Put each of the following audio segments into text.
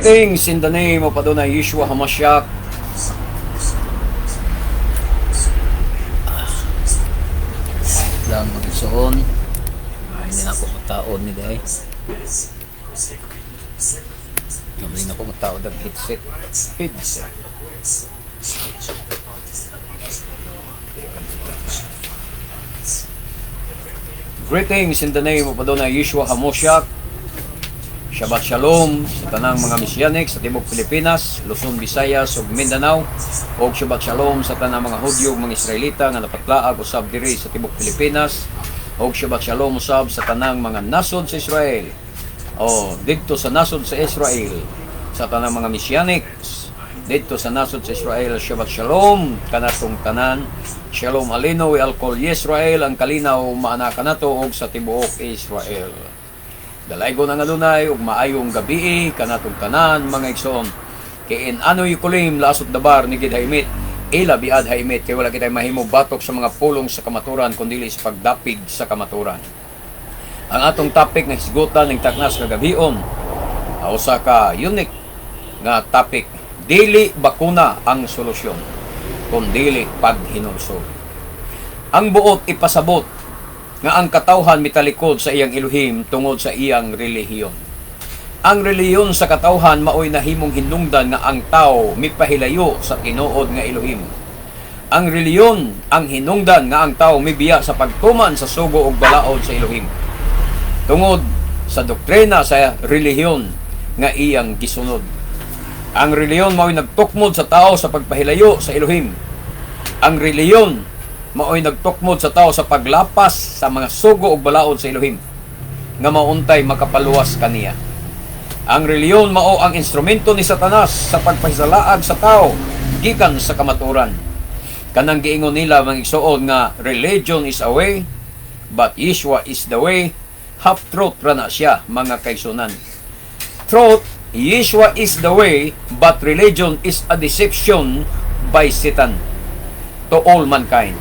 Greetings in the name of Adonai Yeshua HaMashiach. Lang mga igsoon. Ay, hindi na ako mataon ni day. Hindi na ako mataon ng headset. Headset. Greetings in the name of Adonai Yeshua HaMashiach. Shabbat Shalom sa tanang mga Mesianic sa tibuok Pilipinas, Luzon, Visayas ug Mindanao. Ug Shabbat Shalom sa tanang mga Hudyo ug mga Israelita nga napatlaag usab diri sa tibuok Pilipinas. Ug Shabbat Shalom usab sa tanang mga nasod sa Israel. O didto sa nasod sa Israel, sa tanang mga Mesianics didto sa nasod sa Israel, Shabbat Shalom kanatong tanan. Shalom aleinu al kol Israel, ang kalinaw maana kanato ug sa tibuok Israel. Dalaygon ang Adonai ug maayong gabii kanatong tanan, mga igsoon. Kay in anu yecholim la'asot dabar neged ha'emet ela be'ad ha'emet, kay wala kitay mahimo batok sa mga pulong sa kamaturan kun dili sa pagdapig sa kamaturan. Ang atong topic nga hisgutan ning taknas kagabion, usa ka unique nga topic: dili bakuna ang solusyon kun dili paghinulsol. Ang buot ipasabot nga ang katawhan mitalikod sa iyang Elohim tungod sa iyang relihiyon. Ang relihiyon sa katawhan maoy nahimong hinungdan nga ang tao mipahilayo sa tinuod nga Elohim. Ang relihiyon ang hinungdan nga ang tao mibiya sa pagtuman sa sugo ug balaod sa Elohim tungod sa doktrina sa relihiyon nga iyang gisunod. Ang relihiyon maoy nagtukmod sa tao sa pagpahilayo sa Elohim. Ang relihiyon maoy nagtukmod sa tao sa paglapas sa mga sugo ug balaod sa Elohim nga mauntay makapaluwas kaniya. Ang relihiyon mao ang instrumento ni Satanas sa pagpahisalaag sa tao gikan sa kamaturan. Kanang giingon nila, mga igsuon, nga religion is a way, but Yeshua is the way. Half truth ra na siya, mga kaigsuonan. Truth, Yeshua is the way, but religion is a deception by Satan to all mankind.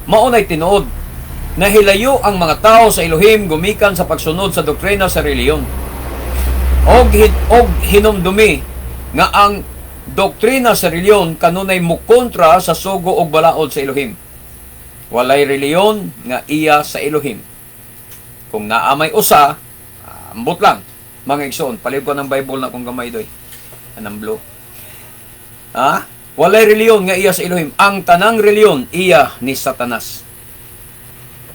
Mao nay tinuod, nahilayo ang mga tao sa Elohim gumikan sa pagsunod sa doktrina sa relihiyon. Og hinumdumi nga ang doktrina sa relihiyon kanunay mukontra sa sugo og balaod sa Elohim. Walay relihiyon nga iya sa Elohim. Kung naa may usa, ambot lang. Mga igsoon, palihog ko ng Bible na kung gamay doy. Anang blue. Ha? Walay relihiyon nga iya sa Elohim. Ang tanang relihiyon iya ni Satanas.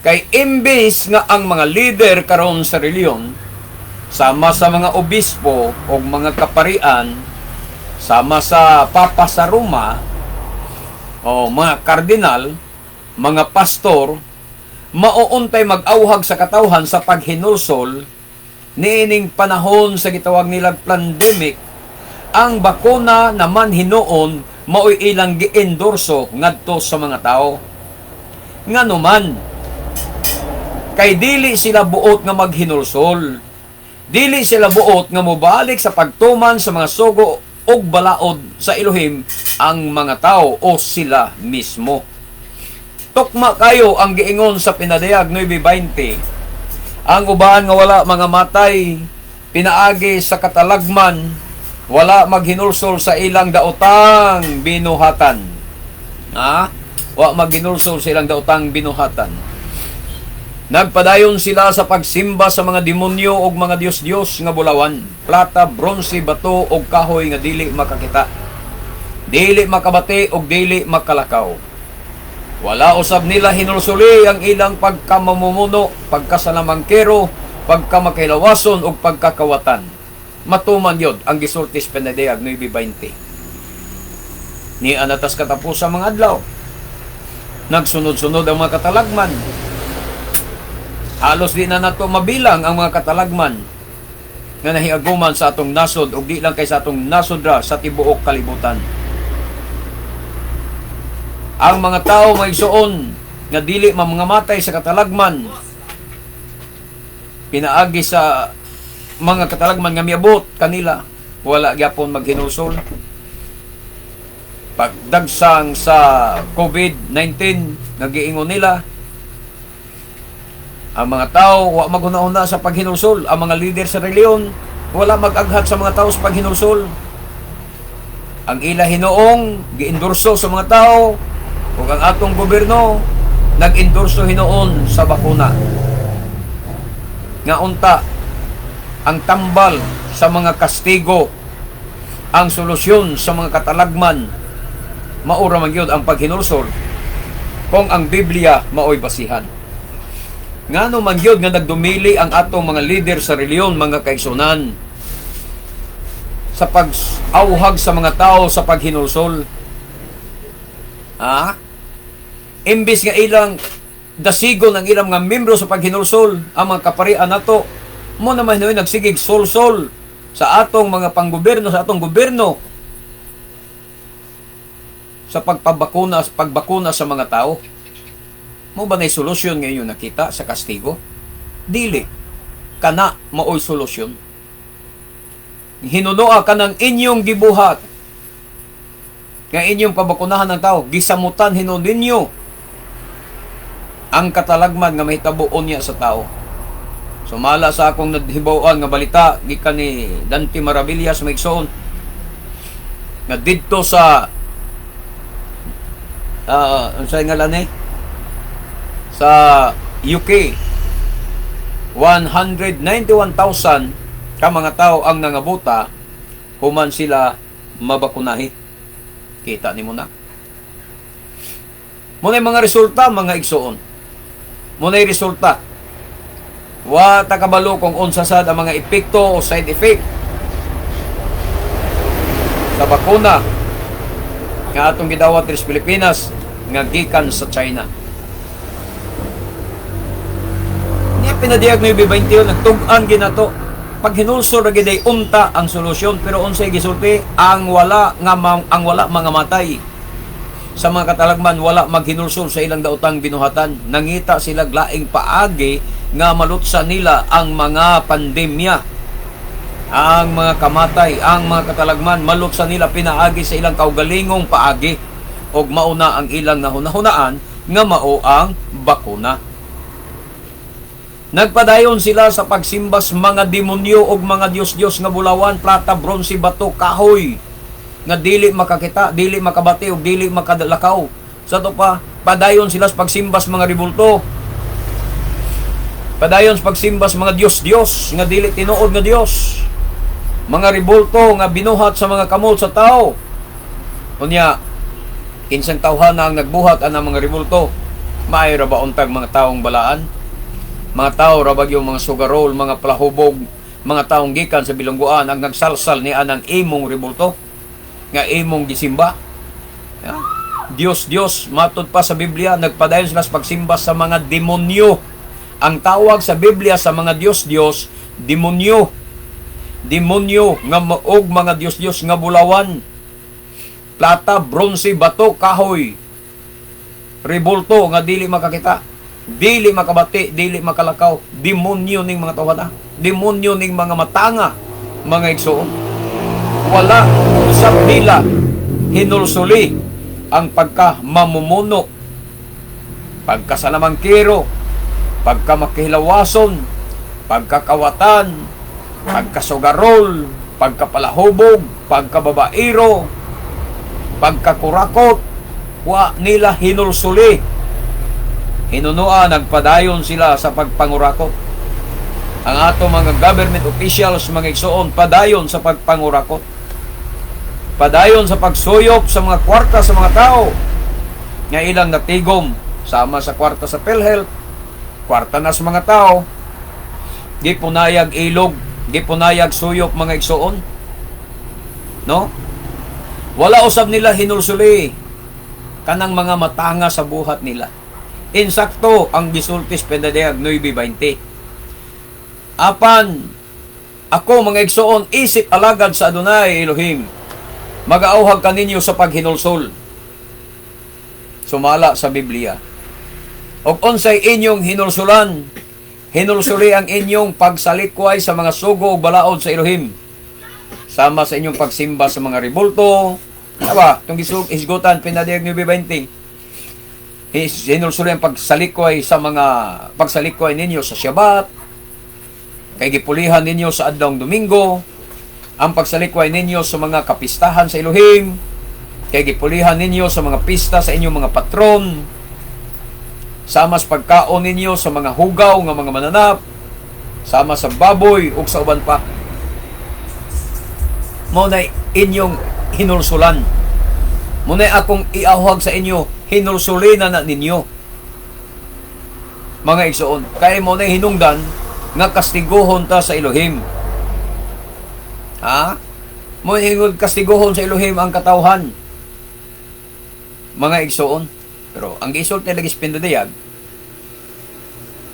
Kay imbes nga ang mga leader karon sa relihiyon, sama sa mga obispo o mga kaparian, sama sa Papa sa Roma, o mga kardinal, mga pastor, mauuntay mag-awhag sa katawhan sa paghinulsol niining panahon sa gitawag nilang pandemic, ang bakuna naman hinuon mao'y ilang gi-endorso ngadto sa mga tao. Ngano man? Kay dili sila buot nga maghinulsol. Dili sila buot nga mobalik sa pagtuman sa mga sugo ug balaod sa Elohim ang mga tao o sila mismo. Tukma kayo ang giingon sa Pinadayag 9:20. Ang uban nga wala mga matay pinaagi sa katalagman, wala maghinulsol sa ilang daotang binuhatan. Ha? Wa maghinulsol sa ilang daotang binuhatan. Nagpadayon sila sa pagsimba sa mga demonyo ug mga diyos-diyos nga bulawan, plata, bronse, bato ug kahoy nga dili makakita, dili makabati ug dili makalakaw. Wala usab nila hinulsuli ang ilang pagkamamumuno, pagkasalamangkero, pagkamakahilawason ug pagkakawatan. Matuman yun ang gisulti sa Pinadayag 9:20. Ni anatas katapos sa mga adlaw. Nagsunod-sunod ang mga katalagman. Halos di na nato mabilang ang mga katalagman nga nahiaguman sa atong nasod ug di lang kay sa atong nasod ra, sa tibuok kalibutan. Ang mga tao, mga igsoon, nga dili mamngamatay sa katalagman pinaagi sa mga katalagman nga miabot kanila, wala gyapon maghinulsol. Pagdagsang sa COVID-19, nagiingon nila ang mga tao wa maghuna-huna sa paghinulsol. Ang mga leader sa reliyon Wala mag-aghat sa mga tao sa paghinulsol. Ang ila hinuong giendorso sa mga tao ug ang atong gobyerno nag-endorso hinuon sa bakuna. Nga unta ang tambal sa mga kastigo, ang solusyon sa mga katalagman, mao ra man gyud ang paghinulsol kung ang Biblia maoy basihan. Ngano man gyud nga nagdumili ang atong mga leader sa reliyon, mga kaigsunan, sa pag-auhag sa mga tao sa paghinulsol? Ha? Imbis nga ilang dasigon ang ilang mga membro sa paghinulsol, ang mga kaparian nato, mo naman hinuon nagsigig sulsol sa atong mga panggobyerno, sa atong gobyerno, sa pagpabakuna, sa pagbakuna sa mga tao. Mo ba na solusyon ngayon nakita sa kastigo? Dili. Kana maoy solusyon. Hinunoa ka ng inyong gibuhat nga inyong pabakunahan ng tao, gisamutan hinuon ninyo ang katalagman nga mahitabo unya sa tao. Sumala sa akong nahibaw-an nga balita gikan ni Dante Maravillas, mga igsoon, nga didto sa unsay ngalan ni sa UK, 191,000 ka mga tao ang nangabuta human sila mabakunahi. Kita nimo na. Muna yung mga resulta, mga igsoon. Muna yung resulta. Wa ta kabalo kung unsa sad ang mga epekto o side effect sa bakuna nga atong gidawat diri sa Pilipinas nga gikan sa China. Niya pinadiyag 9:21, nagtug-an ginato. Paghinulsol ra gyud unta ang solusyon, pero unsay gisulti ang wala nga ang wala mga matay sa mga katalagman, wala maghinulsol sa ilang daotang binuhatan. Nangita sila laing paagi nga malutsa nila ang mga pandemya, ang mga kamatay, ang mga katalagman. Malutsa nila pinaagi sa ilang kaugalingong paagi og mauna ang ilang nahunahunaan nga mao ang bakuna. Nagpadayon sila sa pagsimbas mga demonyo og mga diyos-diyos nga bulawan, plata, bronze, bato, kahoy, nga dili makakita, dili makabati ug dili makadalakaw. Sa to pa, padayon sila sa pagsimbas mga rebulto. Padayon sa pagsimbas mga diyos-diyos nga dili tinuod nga Dios. Mga rebulto nga binuhat sa mga kamot sa tao. Unya, kinsang tawhana ang nagbuhat anang mga rebulto? Maayo ra ba untag mga taong balaan? Mga tao ra ba yung mga sugarol, mga palahubog, mga taong gikan sa bilangguan ang nagsalsal ni anang imong rebulto nga imong gisimba? Yeah. Diyos, Diyos, matod pa sa Biblia, nagpadayon sila sa pagsimba sa mga demonyo. Ang tawag sa Biblia sa mga Diyos, Diyos, demonyo. Demonyo nga maog mga Diyos, Diyos nga bulawan, plata, bronze, bato, kahoy. Rebulto nga dili makakita, dili makabati, dili makalakaw. Demonyo ning mga tawhana. Demonyo ning mga matanga, mga igsoon. Wala usab nila hinulsuli ang pagka mamumuno, pagkasalamangkero, pagka makihilawason, pagkakawatan, pagkasugarol, pagkapalahubog, pagkababaero, pagkakurakot. Wa nila hinulsuli. Hinunoa, nagpadayon sila sa pagpangurakot. Ang ato mga government officials, mga igsoon, padayon sa pagpangurakot. Padayon sa pagsuyop sa mga kwarta sa mga tao nga ilang natigom sama sa kwarta sa PhilHealth, kwarta na sa mga tao. Gipunayag ilog, gipunayag suyop, mga igsoon. No? Wala usab nila hinulsuli kanang mga matanga sa buhat nila. Insakto ang gisultis Pendadeg 9:20. Apan ako, mga igsoon, isip alagad sa Adonai Elohim, magaauhag kaninyo sa paghinulsol sumala sa Biblia. Og unsay inyong hinulsulan? Hinulsuli ang inyong pagsalikway sa mga sugo ug balaod sa Elohim. Sama sa inyong pagsimba sa mga rebulto. Diba? Itong hisgutan, pinadayag 9:20. Hinulsuli ang pagsalikway sa mga pagsalikway ninyo sa Shabbat. Kay gipulihan ninyo sa adlawng Domingo, ang pagsalikway ninyo sa mga kapistahan sa Elohim, kay gipulihan ninyo sa mga pista sa inyong mga patron, sama sa pagkaon ninyo sa mga hugaw nga mga mananap, sama sa baboy ug sa uban pa. Mao na inyong hinulsulan. Mao na akong iawhag sa inyo, hinulsulina na ninyo, mga igsoon. Kay mao na hinungdan nga kastiguhon ta sa Elohim. Ha? Mao hingod kastiguhon sa Elohim ang katawhan, mga igsoon. Pero ang gisulti lagi sa Pindadayag,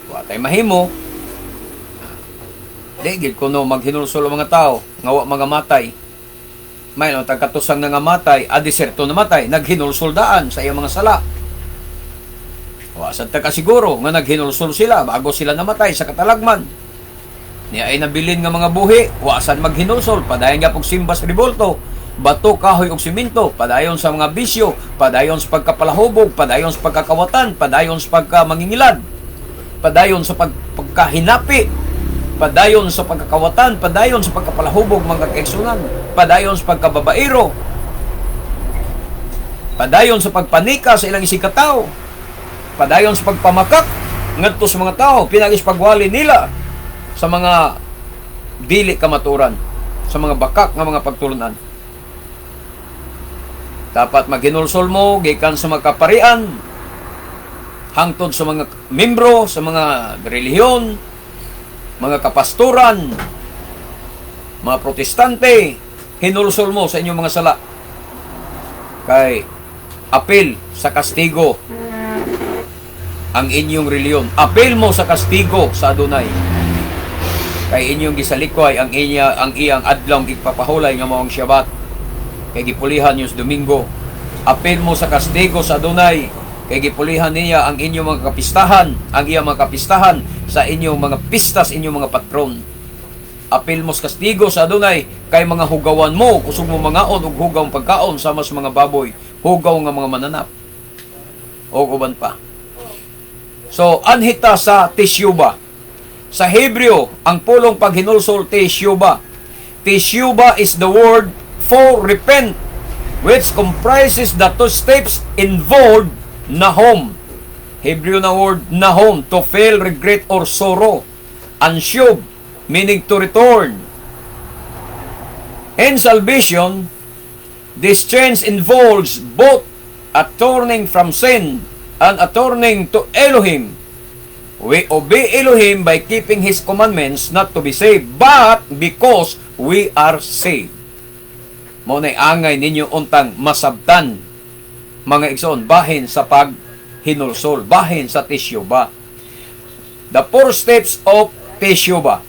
wa tay mahimo. Di gid kuno maghinulsol ang mga tao nga wa mga matay. May no tagkatusang nga matay, a diserto na matay, naghinulsol daan sa iyang mga sala. Wa sad ta kasiguro nga naghinulsol sila bago sila namatay sa katalagman. Niya ay nabilin nga mga buhi, wa sad maghinulsol, padayon nga simba sa rebulto, bato, kahoy ug simento, padayon sa mga bisyo, padayon sa pagkapalahubog, padayon sa pagkakawatan, padayon sa pagkamangingilad, padayon sa pagkahinapi, padayon sa pagkakawatan, padayon sa pagkapalahubog, mga kaigsunan, padayon sa pagkababaero, padayon sa pagpanika sa ilang isigkatao, padayon sa pagpamakak ngadto sa mga tao, pinagis pagwali nila sa mga dili kamaturan, sa mga bakak nga mga pagtulunan. Dapat maghinulsol mo gikan sa mga kaparian hangtod sa mga membro sa mga relihiyon, mga kapastoran, mga Protestante, hinulsol mo sa inyong mga sala. Kay apil sa kastigo ang inyong reliyon. Apil mo sa kastigo sa Adunay. Kay inyong gisalikway ang iyang adlawng igpapahulay nga mao ang Shabbat. Kay gipulihan niyo sa Domingo. Apil mo sa kastigo sa Adunay. Kay gipulihan niya ang inyong mga kapistahan, ang iyang mga kapistahan sa inyong mga pista sa inyong mga patron. Apil mo sa kastigo sa Adunay kay mga hugawan mo, kusog mo mangaon og hugaw ang pagkaon sama sa mga baboy, hugaw nga mga mananap o uban pa. So, anhita sa teshuba. Sa Hebreo, ang pulong paghinulsol, teshuba. Teshuba is the word for repent, which comprises the two steps involved: nahom. Hebrew na word nahom, to feel regret or sorrow. And shub, meaning to return. In salvation, this change involves both a turning from sin and a turning to Elohim. We obey Elohim by keeping His commandments not to be saved, but because we are saved. Mao na'y angay ninyo untang masabtan, mga igsoon, bahin sa paghinulsol, bahin sa teshuba. The four steps of teshuba.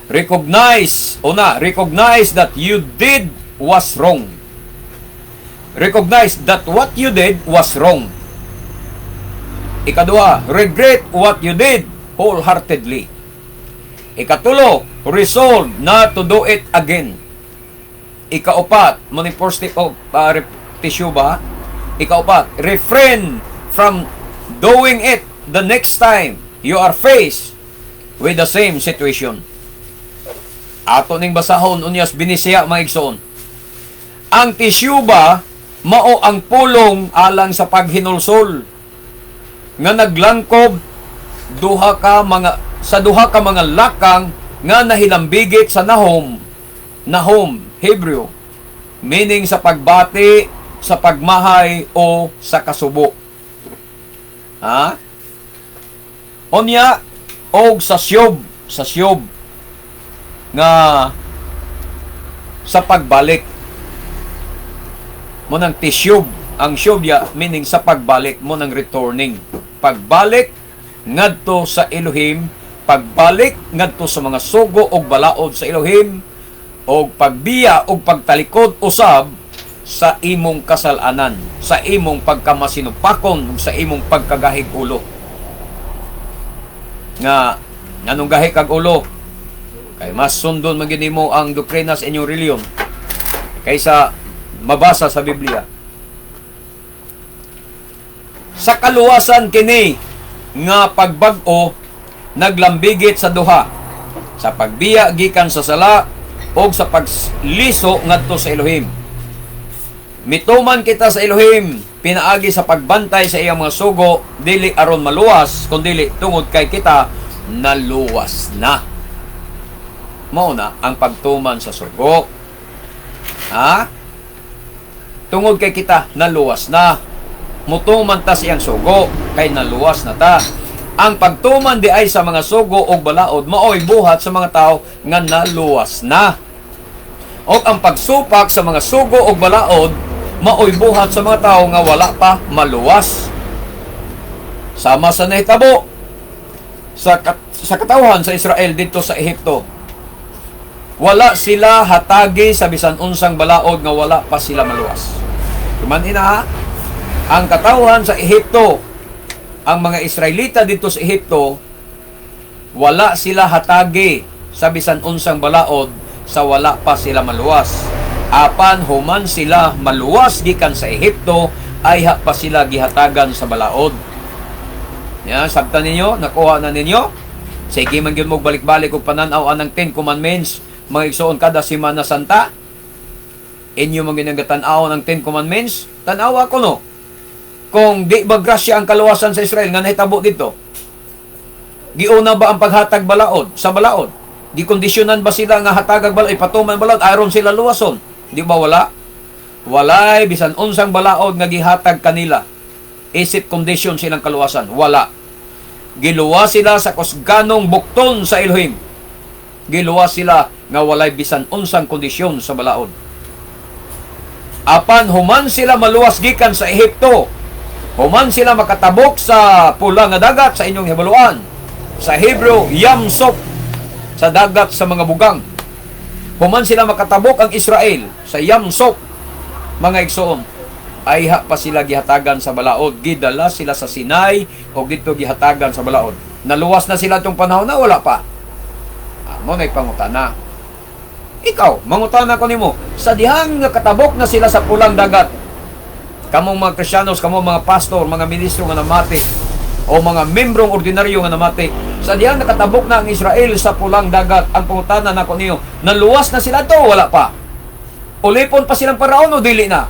Recognize, una, recognize that you did was wrong. Recognize that what you did was wrong. Ikadua, regret what you did wholeheartedly. Ikatulo, resolve not to do it again. Ikaupat, mao ni fourth step of teshuba. Ikaupat, refrain from doing it the next time you are faced with the same situation. Ato ning basahon unyas Binisaya, mga igsoon. Ang teshuba mao ang pulong alang sa paghinulsol nga naglangkob duha ka mga sa duha ka mga lakang nga nahilambigit sa nahom, nahom, Hebreo, meaning sa pagbati, sa pagmahay o sa kasubo, ha, unya og sa syob nga sa pagbalik. Mao nang teshuba, ang syob ya meaning sa pagbalik, mao nang returning, pagbalik ngadto sa Elohim, pagbalik ngadto sa mga sugo og balaod sa Elohim, og pagbiya og pagtalikod usab sa imong kasalanan, sa imong pagkamasinupakon ug sa imong pagkagahig ulo. Nga nganong gahi kag ulo? Kay mas sundon man gyud nimo ang doktrina sa inyong reliyon kaysa mabasa sa Biblia. Sa kaluwasan, kini nga pagbag-o naglambigit sa duha. Sa pagbiya gikan sa sala o sa pagliso ngadto sa Elohim. Mituman kita sa Elohim pinaagi sa pagbantay sa iyang mga sugo, dili aron maluwas, kundili tungod kay kita naluwas na. Mao na ang pagtuman sa sugo. Ha? Tungod kay kita naluwas na, mutuman ta sa iyang sugo kay naluwas na ta. Ang pagtuman di ay sa mga sugo og balaod maoy buhat sa mga tao nga naluwas na. O ang pagsupak sa mga sugo og balaod maoy buhat sa mga tao nga wala pa maluwas. Sama sa nahitabo sa katawhan sa Israel didto sa Ehipto. Wala sila hatagi sa bisan unsang balaod nga wala pa sila maluwas. Tuman ina ha, ang katawhan sa Ehipto, ang mga Israelita didto sa Ehipto, wala sila hatagi sa bisan unsang balaod sa wala pa sila maluwas. Apan human sila maluwas gikan sa Ehipto, ayha pa sila gihatagan sa balaod. Ya, sabtan ninyo, nakuha na ninyo. Sige man gyud mo balik-balik og panan-aw anang Ten Commandments, mga igsoon, kada Semana Santa. Inyo man gyud ang tan-aw ng Ten Commandments, tan-awa ko no. Kung di ba grasya ang kaluwasan sa Israel nga nahitabo didto? Giuna ba ang paghatag balaod sa balaod? Gikondisyonan ba sila nga hatagag balaod, ipatuman balaod aron sila luwason? Di ba wala? Walay bisan unsang balaod nga gihatag kanila. Isip kondisyon silang kaluwasan, wala. Giluwas sila sa kusganong bukton sa Elohim. Giluwas sila nga walay bisan unsang kondisyon sa balaod. Apan human sila maluwas gikan sa Ehipto, human sila makatabok sa Pula nga Dagat sa inyong hibaluan. Sa Hebrew, Yam Suf, sa dagat sa mga bugang. Human sila makatabok ang Israel sa Yam Suf, mga igsoon, ayha pa sila gihatagan sa balaod. Gidala sila sa Sinai o didto gihatagan sa balaod. Naluwas na sila tong panahon na, wala pa? Ah, mao na'y pangutana. Ikaw, mangutana ko nimo, sa dihang nakatabok na sila sa Pulang Dagat, kamong mga Kristiyanos, kamong mga pastor, mga ministro nga namati, o mga membrong ordinaryo nga namati, sa dihang nakatabok na ang Israel sa Pulang Dagat, ang pangutana nako niyo, naluwas na sila to, wala pa? Ulipon pa silang Paraon o dili na?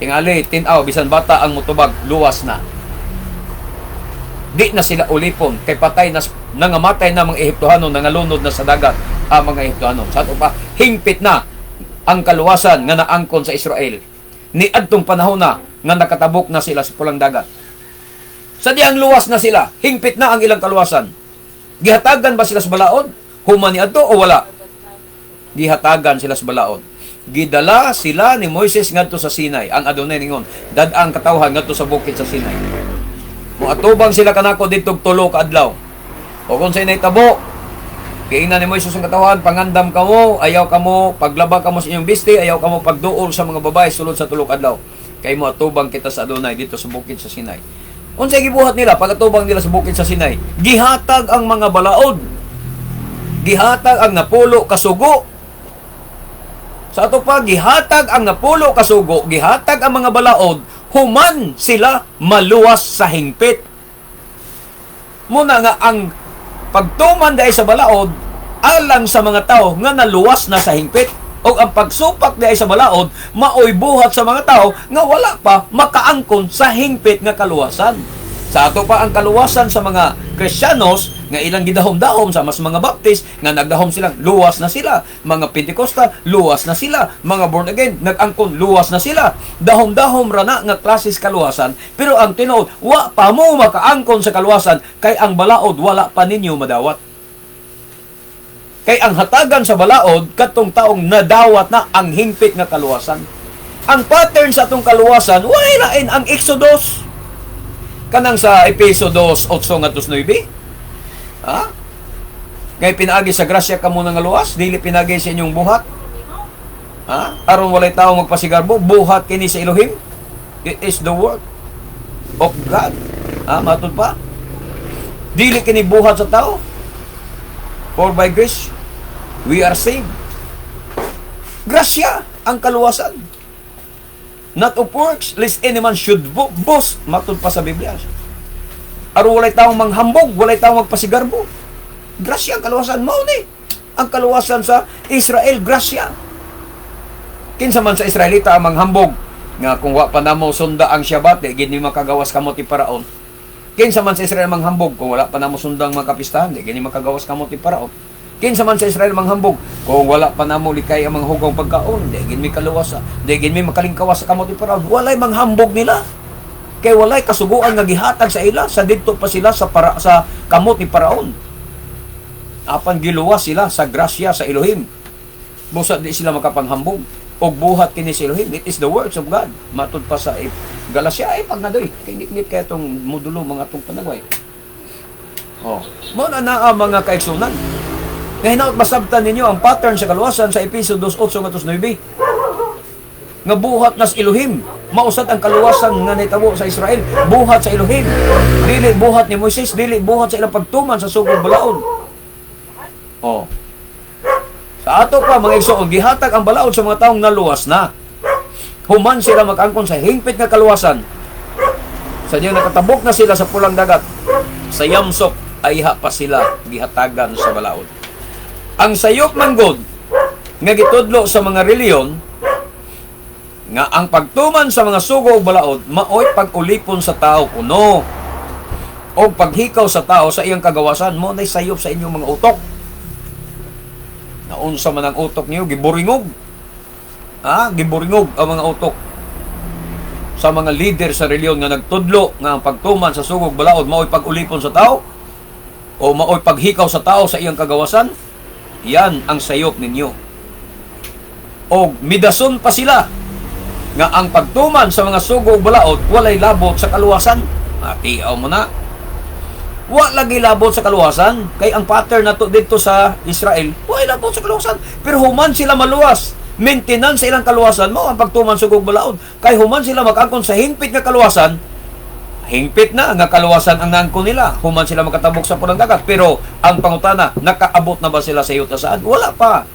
Tingali, tinaw, bisan bata ang mutubag, luwas na. Di na sila ulipon, kay patay na, nangamatay na mga Ehiptohanon, nangalunod na sa dagat ang mga Ehiptohanon. Sa ato pa, hingpit na ang kaluwasan nga naangkon sa Israel ni adtong panahon na nga nakatabok na sila sa Pulang Dagat. Sa dihang luwas na sila, hingpit na ang ilang kaluwasan. Gihatagan ba sila sa balaod? Human ni adto o wala? Gihatagan sila sa balaod. Gidala sila ni Moises ngadto sa Sinai. Ang Adonai ningon, "Dad-a ang katawhan ngadto sa bukid sa Sinai." Moatubang sila kanako didto 3 ka adlaw. O kung sa nahitabo, giingnan ni Moises ang katawhan, "Pangandam kamo, ayaw kamo paglaba kamo sa inyong bisti, ayaw kamo pagduol sa mga babae sulod sa 3 ka adlaw. Kay moatubang kita sa Adonai didto sa bukid sa Sinai." Unsay gibuhat nila pag-atubang nila sa bukid sa Sinai? Gihatag ang mga balaod. Gihatag ang 10 ka sugo. Sa ato pa, gihatag ang 10 ka sugo, gihatag ang mga balaod, human sila maluwas sa hingpit. Muna nga ang pagtuman diay sa balaod alang sa mga tao nga naluwas na sa hingpit. O ang pagsupak diay sa balaod maoy buhat sa mga tao nga wala pa makaangkon sa hingpit nga kaluwasan. Sa ato pa, ang kaluwasan sa mga Kristiyanos nga ilang gidahom-dahom sa mas mga Baptist nga nagdahom silang luwas na sila, mga Pentecostal luwas na sila, mga born again nag-angkon luwas na sila. Dahom-dahom ra na nga klases kaluwasan, pero ang tinuod, wa pa mo makaangkon sa kaluwasan kay ang balaod wala pa ninyo madawat. Kay ang hatagan sa balaod katong taong nadawat na ang hingpit nga kaluwasan. Ang pattern sa atong kaluwasan walay lain ang Exodus. Kanang sa Epeso 2:8 ngadto 9. Ha? Kay pinaagi sa grasya kamo nga luwas, dili pinaagi sa inyong buhat. Ha? Aron walay tao magpasigarbo, buhat kini sa Elohim. It is the work of God. Ha? Matud pa? Dili kini buhat sa tao. For by grace, we are saved. Grasya ang kaluwasan. Not of works, lest any man should boast. Matud pa sa Biblia. Aron walay taong manghambog, walay taong magpasigarbo. Grasya ang kaluwasan mao ni. Ang kaluwasan sa Israel, grasya. Kinsa man sa Israelita ang manghambog nga kung wa pa namo sunda ang Shabbat, di gid ni makagawas kamot ni Paraon? Kinsa man sa Israel manghambog kung wala pa namo sundang mga kapistahan, di gid ni makagawas kamot ni Paraon? Kinsa man sa Israel manghambog kung wala pa namo likay ang mga hugong pagkaon, di gid mi kaluwas, di gid mi makalingkawas sa kamot ni Paraon? Walay manghambog nila. Kay walay kasuguan nga gihatag sa ila sa didto pa sila sa kamot ni Paraon. Apan giluwas sila sa grasya sa Elohim. Busa di sila makapanghambog. Og buhat kini sa Elohim. It is the works of God. Matud pa sa Galacia ay pag nadoy. Kay ngit kay itong modulo mga tong panagway. Oh. Mo na naa, mga kaigsunan. Nga hinaot masabtan ninyo ang pattern sa kaluwasan sa Epeso 2:8 ngadto 9. Nga buhat nas Elohim. Mausad ang kaluwasan nga nitabo sa Israel. Buhat sa Elohim. Dili buhat ni Moises, dili buhat sa ilang pagtuman sa sugong balaod. Oh. Sa ato pa, mga igsoon, gihatag ang balaod sa mga taong naluwas na. Human sila mag-angkon sa hingpit nga kaluwasan. Sa diyang nakatabok na sila sa Pulang Dagat, sa Yamsuf, ayha pa sila gihatagan sa balaod. Ang sayop man gud nga gitudlo sa mga reliyon nga ang pagtuman sa mga sugo ug balaod maoy pag-ulipon sa tao kuno o paghikaw sa tao sa iyang kagawasan, mo nay sayop sa inyong mga utok. Naunsa man ang utok niyo, giburingog. Ah, giburingog ang mga utok sa mga leader sa reliyon nga nagtudlo nga ang pagtuman sa sugog balaod maoy pag-ulipon sa tao o maoy paghikaw sa tao sa iyang kagawasan. Yan ang sayop ninyo. O midason pa sila nga ang pagtuman sa mga sugo ug balaod walay labot sa kaluwasan. Atiaw mo na. Wa lagi labot sa kaluwasan kay ang pattern nato dito sa Israel, walay labot sa kaluwasan. Pero human sila maluwas, maintenance sa ilang kaluwasan mo ang pagtuman sa sugog balaod. Kay human sila makangkon sa hingpit nga kaluwasan, hingpit na nga kaluwasan ang naangkon nila human sila makatabok sa Pulang Dagat. Pero ang pangutana, nakaabot na ba sila sa yuta saad? Wala pa.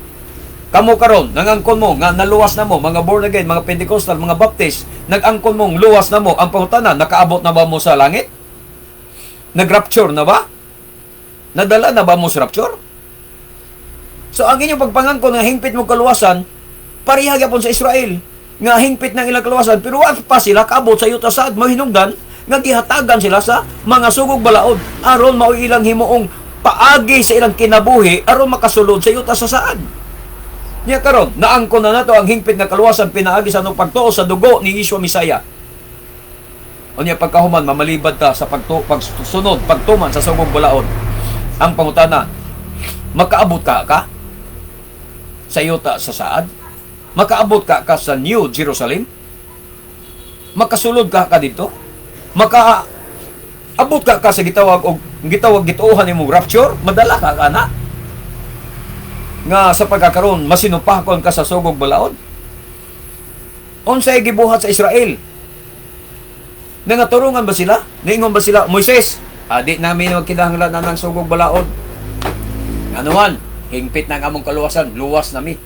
Kamo karon, nangangkon mo nga naluwas na mo, mga born again, mga Pentecostal, mga Baptist, nag-angkon mong luwas na mo. Ang pangutana, nakaabot na ba mo sa langit? Nag-rapture na ba? Nadala na ba mo sa rapture? So ang inyong pagpangangkon nga hingpit mo kaluwasan, pareha gyapon sa Israel nga hingpit ng ilang kaluwasan, pero wa pa sila kaabot sa yuta saad, mahinungdan nga gihatagan sila sa mga sugog balaod aron mao ilang himuong paagi sa ilang kinabuhi aron makasulod sa yuta sa saad. Nya karon, naangkon na nato ang hingpit nga kaluwasan pinaagi sa anong pagtuo sa dugo ni Yeshua Mesaya. Unya pagkahuman mamalibad ta sa pagsunod, pagtuman sa sugong balaod. Ang pangutana, makaabot ka ka sa yuta sa saad? Makaabot ka ka sa New Jerusalem? Makasulod ka ka dito? Makaabot ka ka sa gitawag og gitawag gituohan nimong rapture? Madala ka ka na? Nga sa pagkakaroon masinupakon ka sa sugog balaod? Unsay gibuhat sa Israel? Nangaturungan ba sila? Niingon ba sila, "Moises, adi namin magkinahanglan na ng sugog balaod. Ano man, hingpit na ang among kaluwasan, luwas nami.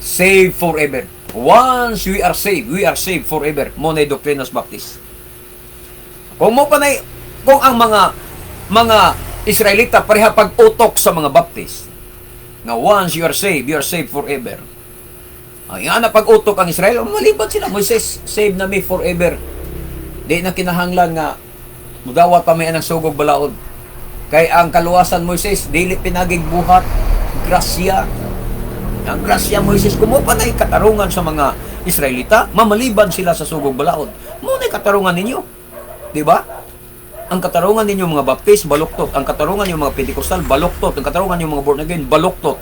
Save forever. Once we are saved, we are saved forever." Mo na doktrina sa Baptist. Kung mo pa na, kung ang mga Israelita pareha pag-utok sa mga Baptist, nga once you are saved, you are saved forever. Ay, nga na pag-utok ang Israel, maliban sila, "Moises, save na mi forever. Di na kinahanglan nga mudawat pa may anang sugog balaod. Kay ang kaluwasan, Moises, dili pinagig buhat, grasya. Ang grasya, Moises." Kung mo pa na katarungan sa mga Israelita, mamaliban sila sa sugog balaod. Mo na katarungan ninyo. Di ba? Ang katarungan ninyo mga Baptist, baluktot. Ang katarungan ninyo mga Pentecostal, baluktot. Ang katarungan ninyo mga born again, baluktot.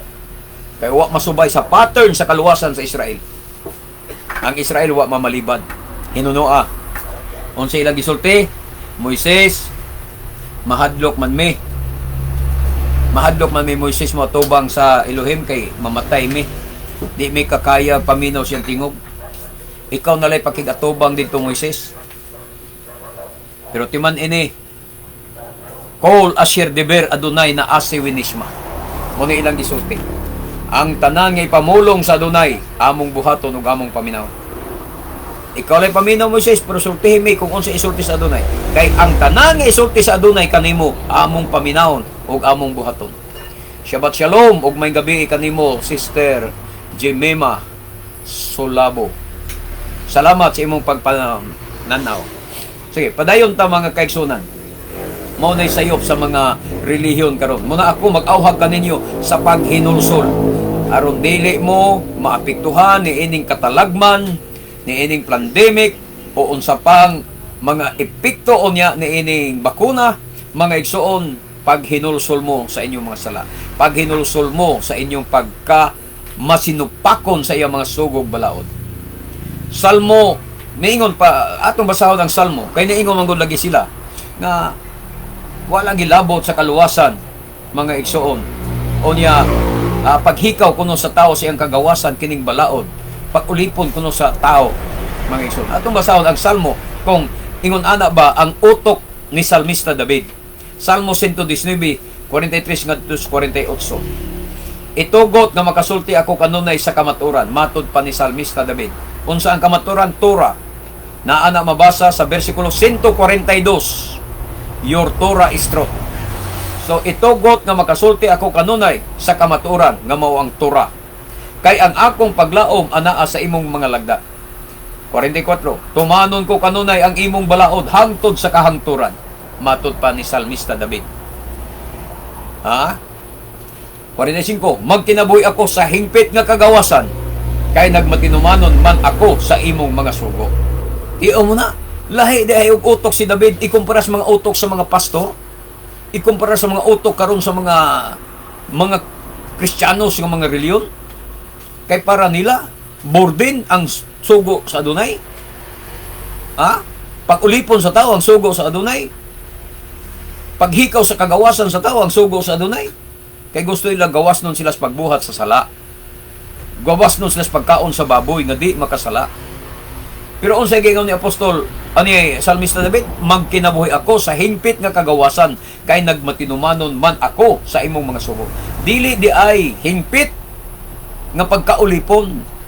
Kaya wa masubay sa pattern sa kaluwasan sa Israel. Ang Israel wa mamaliban. Hinunoa. Unsa ilang gisulti? "Moises, mahadlok man mi. Mahadlok man mi, Moises, mo tubang sa Elohim kay mamatay mi. Di mi kakaya paminaw siyang tingog. Ikaw nalay pakigatubang dito, Moises. Pero timan ini, Kol asher deber Adonai naase wenishma." Mo ni ilang gisulti. Ang tanan nga ipamulong sa Adonai, among buhaton ug among paminaw. Ikaw lay paminaw, Moises, pero sultihin mi kung unsa isulti sa Adonai. Kay ang tanan nga isulti sa Adonai kanimo, among paminawon ug among buhaton. Shabbat shalom ug maayong gabii kanimo, Sister Jemima Solabo. Salamat sa imong pagpananaw. Sige, padayon ta, mga kaigsunan. Mao nay sayop sa mga relihiyon karon. Muna ako mag-awhag kaninyo sa paghinulsol aron dili mo maapektuhan ni ining katalagman, ni ining pandemic o unsa pang mga epekto unya ni ining bakuna, mga igsuon. Paghinulsol mo sa inyong mga sala. Paghinulsol mo sa inyong pagka masinupakon sa iyang mga sugog balaod. Salmo, niingon pa, atong basahon ang Salmo, kay niingon man gud lagi sila nga wala gilabot sa kaluwasan, mga igsuon. Unya, paghikaw kuno sa tao sa iyang kagawasan kining balaod, pag-ulipon kuno sa tao, mga igsuon. Atong basahon ang Salmo kung ingon ana ba ang utok ni Salmista David. Salmo 119, 43 ngadto sa 48. "Itugot nga makasulti ako kanunay sa kamaturan," matod pa ni Salmista David. Unsa ang kamaturan? Torah. Naa na mabasa sa bersikulo 142. "Your Torah is truth." So itugot nga makasulti ako kanunay sa kamaturan nga mao ang Torah. Kay ang akong paglaom anaa sa imong mga lagda. 44. "Tumanon ko kanunay ang imong balaod hangtod sa kahangturan." Matod pa ni Salmista David. Ha? 45. "Magkinabuhi ako sa hingpit nga kagawasan kay nagmatinumanon man ako sa imong mga sugo." Tiyo mo na. Lahi di ay og utok si David ikumpara sa mga utok sa mga pastor, ikumpara sa mga utok karon sa mga Kristiyanos nga mga reliyon. Kay para nila, burden ang sugo sa Adunay. Ha? Pag-ulipon sa tao ang sugo sa Adunay. Paghikaw sa kagawasan sa tao ang sugo sa Adunay. Kay gusto nila gawas nun sila sa pagbuhat sa sala. Gawas nun sila sa pagkaon sa baboy nga di makasala. Pero unsay giingon ni Apostol ani Salmista David? "Magkinabuhi ako sa hingpit nga kagawasan kay nagmatinumanon man ako sa imong mga sugo." Dili di ay hingpit nga pagkaulipon.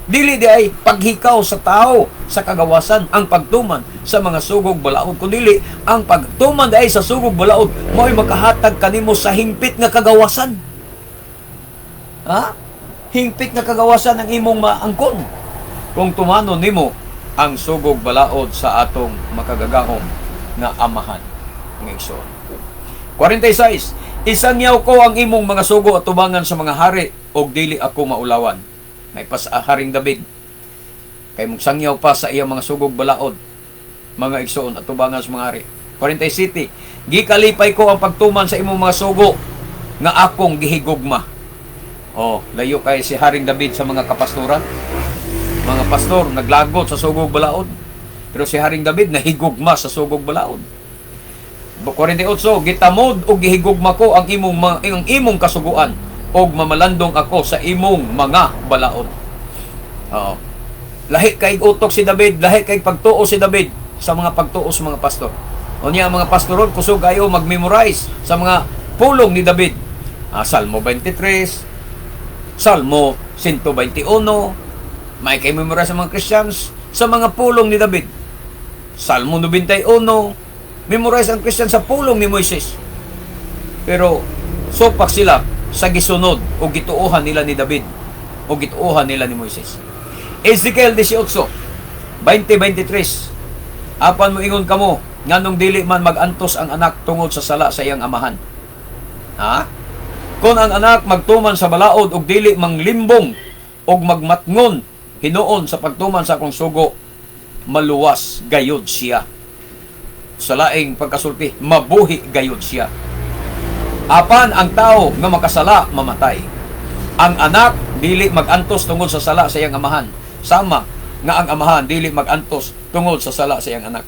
Dili di ay paghikaw sa tao sa kagawasan ang pagtuman sa mga sugog balaod, kundi ang pagtuman di ay sa sugog balaod mo'y makahatag kanimo sa hingpit nga kagawasan. Ha? Hingpit nga kagawasan ang imong maangkon kung tumanon nimo ang sugog balaod sa atong makagagahom nga Amahan, nga igsoon. 46. "Isangyaw ko ang imong mga sugo at tubangan sa mga hari og dili ako maulawan." May pas Haring David. Kay mong sangyaw pa sa iyang mga sugog balaod, mga igsoon, at tubangan sa mga hari. 47. "Gikalipay ko ang pagtuman sa imong mga sugo nga akong gihigugma." Oh, layo kay si Haring David sa mga kapastoran. Mga pastor naglagot sa sugog balaod. Pero si Haring David nahigugma sa sugog balaod. 48. "Gitamod og gihigugma ko ang imong kasuguan og mamalandong ako sa imong mga balaod." Oo. Lahi kay utok si David, lahi kay pagtuo si David sa mga pagtuo sa mga pastor. Unya ang mga pastoron kusog ayo mag-memorize sa mga pulong ni David. Salmo 23, Salmo 121, may kay memorize sa mga Christians sa mga pulong ni David. Salmo 91, memorize ang Christian sa pulong ni Moises. Pero sopak sila sa gisunod o gituohan nila ni David o gituohan nila ni Moises. Ezekiel 18, 20-23. "Apan moingon kamo, nganong dili man magantos ang anak tungod sa sala sa iyang amahan? Ha? Kung ang anak magtuman sa balaod og dili manglimbong og magmatngon hinuon sa pagtuman sa akong sugo, maluwas gayod siya." Sa laing pagkasulti, mabuhi gayod siya. "Apan ang tao nga makasala mamatay. Ang anak dili magantos tungod sa sala sa iyang amahan, sama nga ang amahan dili magantos tungod sa sala sa iyang anak.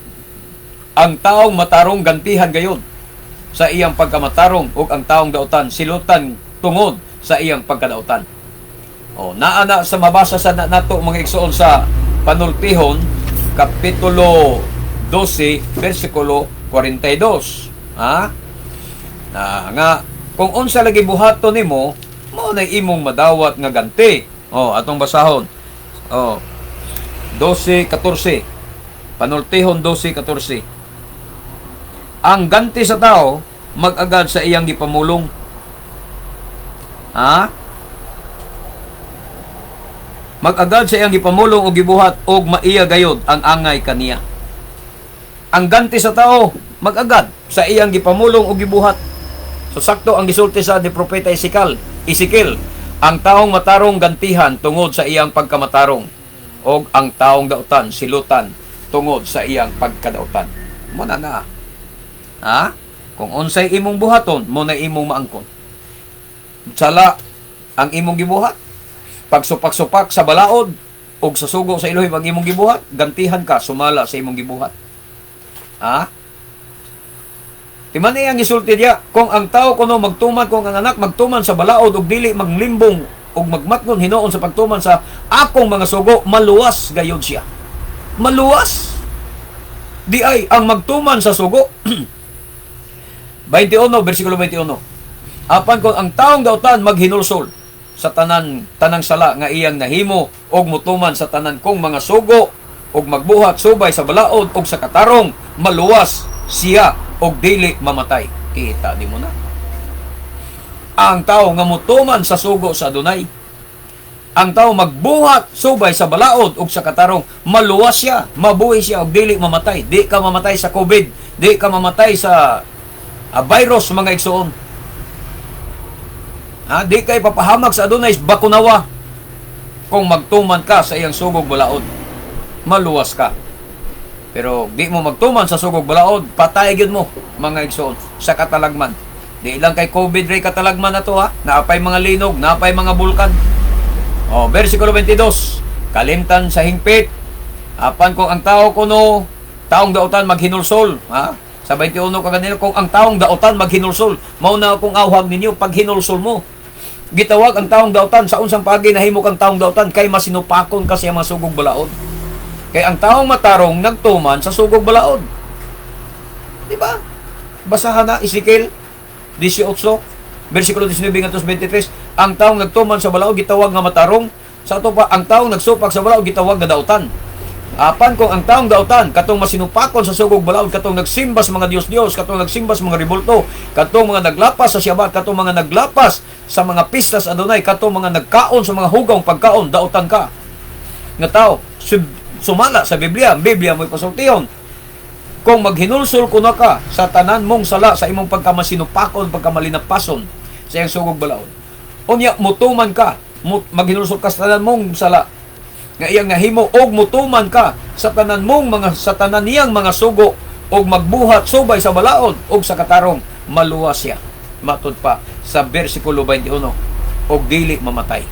Ang taong matarong gantihan gayod sa iyang pagkamatarong ug ang taong dautan silutan tungod sa iyang pagkadautan." O, naa na sa mabasa sa nato, mga igsoon, sa Panultihon kapitulo 12 bersikulo 42. Ha? Na nga kung unsa lagi buhaton nimo, mao na imong madawat nga ganti. Oh, atong basahon. Oh. 12:14. Panultihon 12:14. "Ang ganti sa tao mag-agad sa iyang gipamulong." Ha? Mag-agad sa iyang gipamulong o gibuhat og maiya gayod ang angay kaniya. Ang ganti sa tao mag-agad sa iyang gipamulong o gibuhat. So sakto ang gisulti sa ni Propeta Ezekiel, ang taong matarong gantihan tungod sa iyang pagkamatarong og ang taong dautan silutan tungod sa iyang pagkadautan. Mo na na. Ha? Kung unsay imong buhaton, mo na imong maangkon. Sala ang imong gibuhat, pagsupak-supak sa balaod ug sa sugo sa Elohim ang imong gibuhat, gantihan ka sumala sa imong gibuhat. Ha? Timan ang gisulti diya, kung ang tao kuno magtuman, kung ang anak magtuman sa balaod ug dili maglimbong ug magmatngon hinuon sa pagtuman sa akong mga sugo, maluwas gayud siya. Maluwas. Di ay ang magtuman sa sugo. 21, versikulo 21. Apan kung ang taong dautan maghinulsol sa tanan tanang sala nga iyang nahimo og mutuman sa tanan kong mga sugo og magbuhat subay sa balaod og sa katarong, maluwas siya og dili mamatay. Kita di mo na. Ang tao nga mutuman sa sugo sa Adonai, ang tao magbuhat subay sa balaod ug sa katarong, maluwas siya, mabuhi siya og dili mamatay. Di ka mamatay sa COVID, di ka mamatay sa virus, mga igsoon. Ha, di ka ipapahamak sa Adonai bakunawa kung magtuman ka sa iyang sugog balaod. Maluwas ka. Pero di mo magtuman sa sugog balaod, patay gyud mo, mga igsoon, sa katalagman. Di lang kay COVID ray katalagman na to, ha. Naapay mga linog, naapay mga bulkan. Oh, versikulo 22. Kalimtan sa hingpit. Apan kung ang tao kuno taong dautan maghinulsol, ha? Sa 21 kaganina, kung ang taong dautan maghinulsol, mao na akong awhag ninyo pag hinulsol mo. Gitawag ang taong dautan. Sa unsang pagi nahimo kang taong dautan? Kay masinupakon ka sa mga sugog balaod. Kay ang taong matarong nagtuman sa sugog balaod. Di ba? Basahan na Ezekiel 18 versikulo 19 ngadto 23. Ang taong nagtuman sa balaod gitawag nga matarong. Sa ato pa, ang taong nagsupak sa balaod gitawag nga dautan. Apan kung ang taong dautan katong masinupakon sa sugog balaod, katong nagsimba sa mga Diyos-Diyos, katong nagsimba sa mga rebulto, katong mga naglapas sa Shabbat, katong mga naglapas sa mga pista sa Adonai, katong mga nagkaon sa mga hugawng pagkaon, dautan ka nga tao. Sumala sa Biblia, ang Biblia mo'y pasultihon. Kung maghinulsol kuno ka sa tanan mong sala sa imong pagkamasinupakon, pagkamalinapason sa iyang sugog balaod. Unya mutuman ka, maghinulsol ka sa tanan mong sala nga iyang nahimo og mutuman ka sa tanan mong mga sa tanan niyang mga sugo og magbuhat subay sa balaod og sa katarong, maluwas siya. Matud pa sa versikulo 21, og dili mamatay.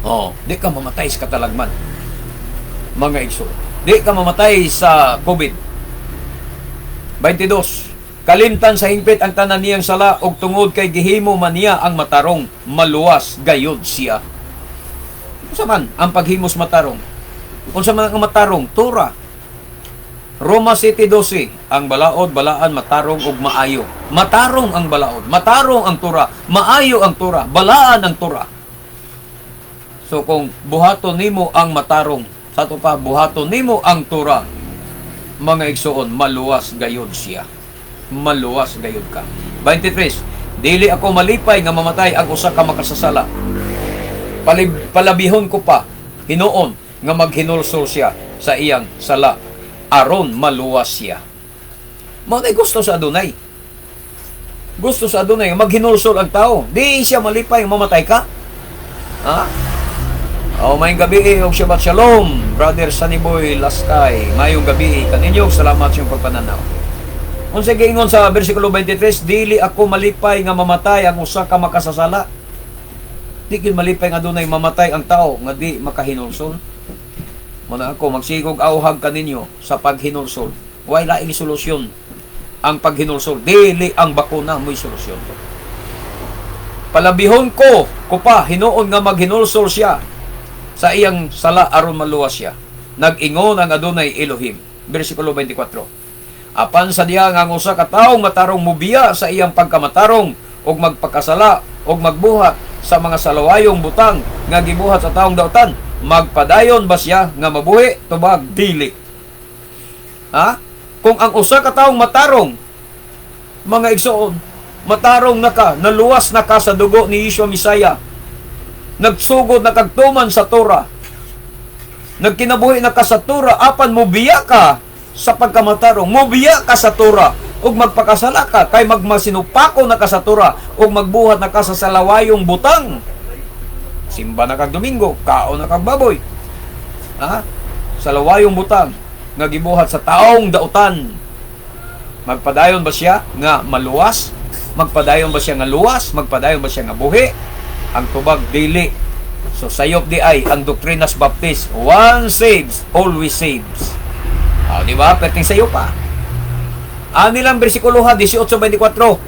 Oh, di ka mamatay sa katalagman, mga igsoon. Di ka mamatay sa COVID. 22. Kalimtan sa hingpit ang tanan niyang sala og tungod kay gihimo man niya ang matarong, maluwas gayud siya. Unsa man ang paghimos matarong? Unsa man ang matarong? Tura. Roma 7:12, ang balaod balaan, matarong ug maayo. Matarong ang balaod, matarong ang Tura, maayo ang Tura, balaan ang Tura. So kung buhaton nimo ang matarong, sa ato pa, buhaton nimo ang Tura, mga igsoon, maluwas gayud siya. Maluwas gayud ka. 23. Dili ako malipay nga mamatay ang usa ka makasasala. Palabihon ko pa hinuon nga maghinulsol siya sa iyang sala aron maluwas siya. Mao nay gusto sa Adonai. Gusto sa Adonai nga maghinulsol ang tao. Di siya malipay nga mamatay ka. Ha? Oh, maayong gabi og Shabbat Shalom, Brother Sunny Boy Laskay. Maayong gabi kaninyo, salamat sa inyong pagpananaw. Unsa giingon sa bersikulo 23, dili ako malipay nga mamatay ang usa ka makasasala. Di gyud malipay nga dunay mamatay ang tao nga di makahinulsol. Muna ako magsigog awhag kaninyo sa paghinulsol. Way laing solusyon ang paghinulsol. Dili ang bakuna mo'y solusyon. Palabihon ko pa hinuon nga maghinulsol siya sa iyang sala aron maluwas siya. Nag-ingon ang Adonai Elohim. Bersikulo 24. Apan sa diha nga ang usa ka tawo matarong mubiya sa iyang pagkamatarong ug magpakasala ug magbuhat sa mga salawayong butang nga gibuhat sa taong dautan, magpadayon ba siya nga mabuhi? Tubag, dili. Ha? Kung ang usa ka taong matarong, mga igsoon, Matarong na ka, naluwas na ka sa dugo ni Yeshua Messiah. Nagsugod na kag tuman sa Torah. Nagkinabuhi na ka sa Torah, apan mobiya ka sa pagkamatarong, mobiya ka sa Torah ug magpakasala ka kay magmasinupako na ka sa Torah ug magbuhat na ka sa salawayong butang. Simba na kag Domingo, kaon na kag baboy. Ha? Salawayong butang nga gibuhat sa taong dautan. Magpadayon ba siya nga maluwas? Magpadayon ba siya nga luwas? Magpadayon ba siya nga buhi? Ang tubag, dili. So sayop diay ang Doctrinas Baptist. Once saves, always saves. Ah, di ba? Perting sayo pa. Ani lang bersikulo ha, 18:24.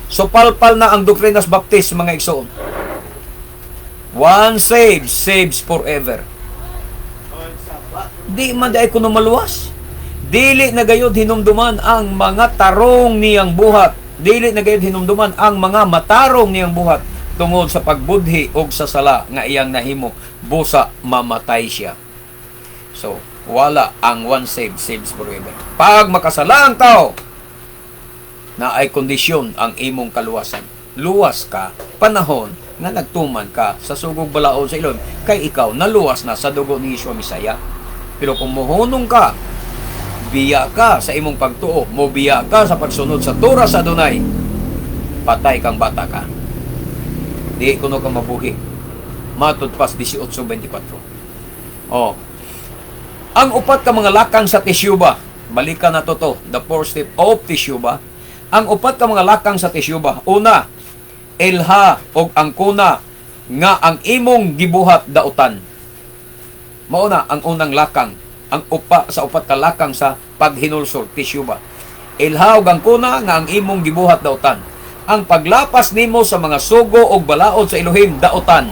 So palpal na ang Doctrinas Baptist, mga igsoon. Once saves, saves forever. Di man diay kuno maluwas. Dili na gayud hinumduman ang mga tarong niyang buhat. Dili na gayud hinumduman ang mga matarong niyang buhat tungod sa pagbudhi og sa sala nga iyang nahimo, busa mamatay siya. So, wala ang once saved, saves forever. Pag makasala ang tao, naay kondisyon ang imong kaluwasan. Luwas ka panahon nga nagtuman ka sa sugog balaod sa Elohim kay ikaw naluwas na sa dugo ni Yeshua Messiah. Pero kung mohunong ka, biya ka sa imong pagtuo, mobiya ka sa pagsunod sa Torah sa Adonai, patay kang bata ka. Di kuno ka mabuhi. Matud pas 18:24. Oh. Ang upat ka mga lakang sa Teshuba. Balikan na to, the four step of Teshuba. Ang upat ka mga lakang sa Teshuba. Una, ilha og angkona nga ang imong gibuhat dautan. Mauna ang unang lakang, ang upa sa upat ka lakang sa paghinulsol, Teshuba. Ilha og angkona nga ang imong gibuhat dautan. Ang paglapas nimo sa mga sugo og balaod sa Elohim, dautan.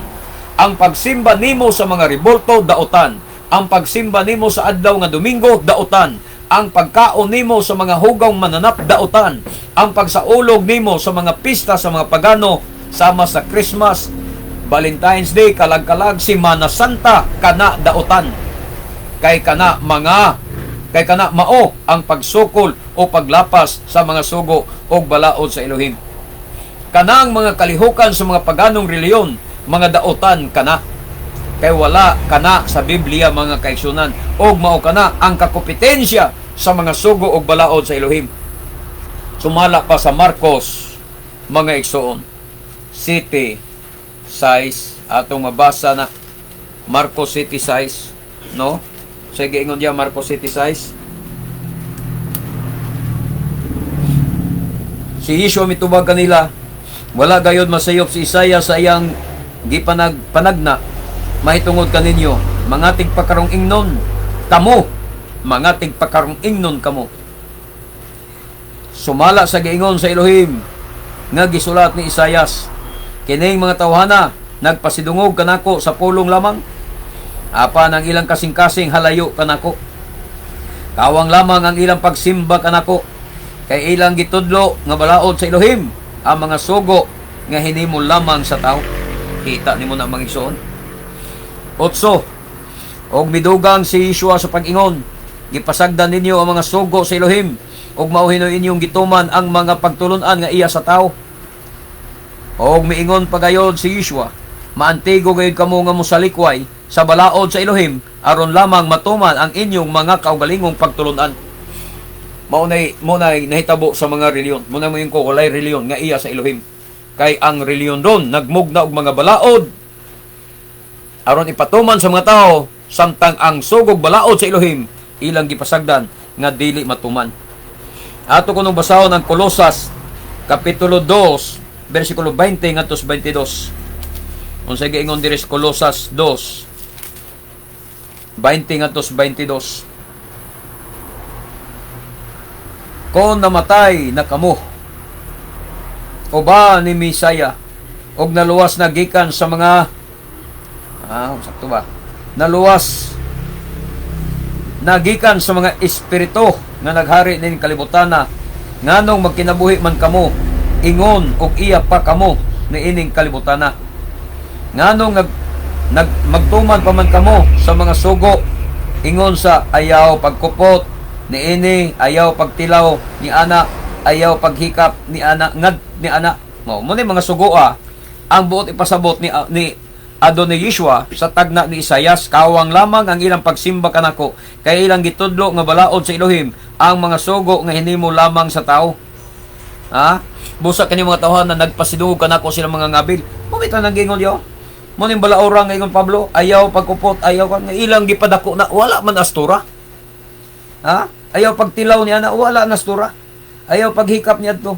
Ang pagsimba nimo sa mga rebulto, dautan. Ang pagsimba nimo sa adlaw nga Domingo, dautan. Ang pagkaon nimo sa mga hugaw mananap, dautan. Ang pagsaulog nimo sa mga pista sa mga pagano sama sa Christmas, Valentine's Day, kalag-kalag, Semana Santa, kana dautan. Kay kana mao ang pagsukol o paglapas sa mga sugo o balaod sa Elohim. Kanang mga kalihukan sa mga paganong reliyon, mga dautan kana. Kay wala kana sa Biblia, mga kaigsunan, og mao kana ang kakompetensya sa mga sugo og balaod sa Elohim. Sumala pa sa Marcos, mga igsoon, 7:6, atong mabasa na Marcos 7:6, no? Sige, ingon diya Marcos 7:6. Si Yeshua mitubag kanila, "Wala gayod masayop si Isaiah sa iyang gipanag panagna mahitungod kaninyo, mga tigpakarong ingnon kamo, mga tigpakarong ingnon kamo. Sumala sa giingon sa Elohim nga gisulat ni Isayas, 'Kining mga tawhana nagpasidungog kanako sa pulong lamang, apan ang ilang kasing-kasing halayo kanako. Kawang lamang ang ilang pagsimba kanako, kay ilang gitudlo nga balaod sa Elohim ang mga sugo nga hinimo lamang sa tao.'" Kita nimo na, mga igsoon. Otso. Og midugang si Yeshua sa pag-ingon, "Gipasagdan ninyo ang mga sugo sa Elohim ug mao hinoy inyong gituman ang mga pagtulunan nga iya sa tao." Og miingon pagayod si Yeshua, "Maantigo gayud kamo nga mosalikway sa balaod sa Elohim aron lamang matuman ang inyong mga kaugalingong pagtulunan." Mao nay nahitabo sa mga reliyon. Mao na ko walay reliyon nga iya sa Elohim. Kay ang reliyon ron nagmugna og mga balaod aron ipatuman sa mga tao, samtang ang sugog balaod sa Elohim ilang gipasagdan nga dili matuman. Ato kunong basahon ang Kolosas kapitulo 2 bersikulo 20 ngadto sa 22. Unsay giingon diri sa Kolosas 2 20 ngadto sa 22? Kon namatay na kamo uban ni Misaya og naluwas na gikan sa mga, sakto ba? Naluwas nagikan sa mga espiritu nga naghari ning kalibutana, nganong magkinabuhi man kamo ingon og iya pa kamo niining kalibutana? Nganong nag, nag magtuman pa man kamo sa mga sugo ingon sa ayaw pagkupot niini, ayaw pagtilaw ni ana? Ayaw paghikap ni ana ngad ni ana mo mo ni mga sugoa ang buot ipasabot ni Adonai Yeshua sa tagna ni Isayas: "Kawang lamang ang ilang pagsimba kanako, kay ilang gitudlo nga balaod sa Elohim ang mga sugo nga hinimo lamang sa tao." Ha? Busa kani mga tawhan na nagpasidungog kanako silang mga ngabil. Mo bitaw nang gingon yo. Mo ning balaora nga ingon Pablo, ayaw pagkupot, ayaw kan nga ilang gipadako na wala man as Torah. Ha? Ayaw pagtilaw niya na wala na Torah. Ayaw paghikap niya adto.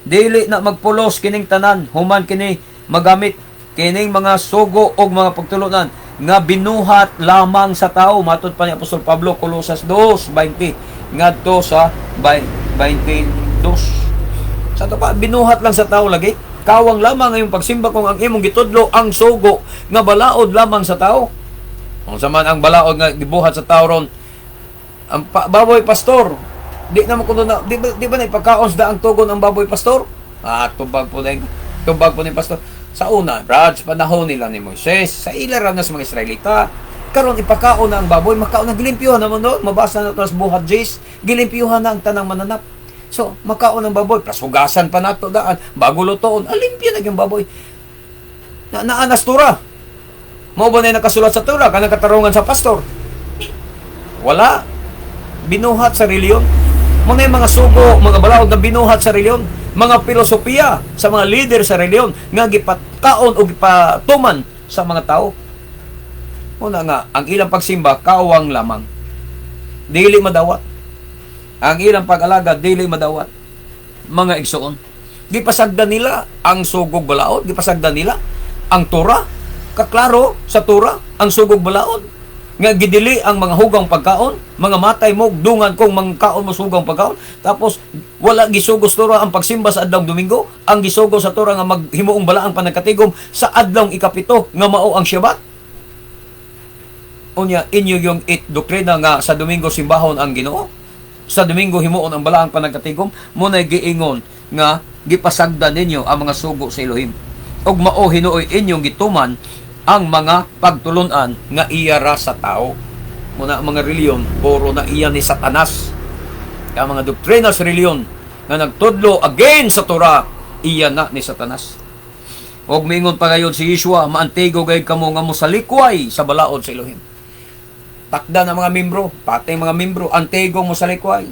Dili na magpulos kining tanan, human kini magamit kining mga sugo og mga pagtulunan nga binuhat lamang sa tao, matod pa ni Apostol Pablo, Colosas 2:20 ngadto sa 22. Sa to pa, binuhat lang sa tao lagi. Kawang lamang ang iyong pagsimba kung ang imong gitudlo ang sugo nga balaod lamang sa tao. Kung sa man ang balaod nga gibuhat sa tao ron, ang baboy pastor, di naman kuno na, di ba na ipagkaon sa daang tugon ang baboy, pastor? Ah, tubag po na tubag po ni pastor. Sa una, Brad, sa panahon nila ni Moises, sa ila ra na sa mga Israelita, karon ipakaon na ang baboy, makaon na, gilimpyuhan naman no, mabasa na ito sa Buhat Jis, gilimpyuhan na ang tanang mananap. So, makaon ang baboy, plus hugasan pa nato daan, bago lutoon, alimpyo na yung baboy. Na naanas Torah. Mao ba na yung nakasulat sa Torah, kanang katarungan sa pastor? Wala. Binuhat sa reliyon. Mga yung mga sugo, mga balaod na binuhat sa reliyon, mga filosofiya sa mga leader sa reliyon nga gipatkaon o gipatuman sa mga tao. Una nga, ang ilang pagsimba, kawang lamang. Dili madawat. Ang ilang pag-alaga, dili madawat. Mga igsoon. Gipasagdan nila ang sugog balaod, gipasagdan nila ang Torah. Kaklaro sa Torah, ang sugog balaod. Nga gidili ang mga hugang pagkaon, mga matay mo, dungan kong mangkaon mo sugang pagkaon. Tapos wala gisugo sa Torah ang pagsimba sa adlawng Domingo, ang gisugo sa Torah nga maghimuong balaang panagkatigom sa adlawng 7 nga mao ang Shabbat. Unya inyo yung it doktrina nga sa Domingo simbahon ang Ginoo. Sa Domingo himuon ang balaang panagkatigom, mo na giingon nga gipasagdan ninyo ang mga sugo sa Elohim. Ug mao hinuoy inyong gituman ang mga pagtulunan nga iya ra sa tao. Muna ang mga reliyon, puro na iya ni Satanas. Kaya mga doktrina sa reliyon nga nagtudlo against sa Torah, iya na ni Satanas. Og mingon pa gayon si Yeshua, maantigo gayud kamo nga mosalikway sa balaod sa Elohim. Takda na mga membro, pati mga membro, antigo mo salikway.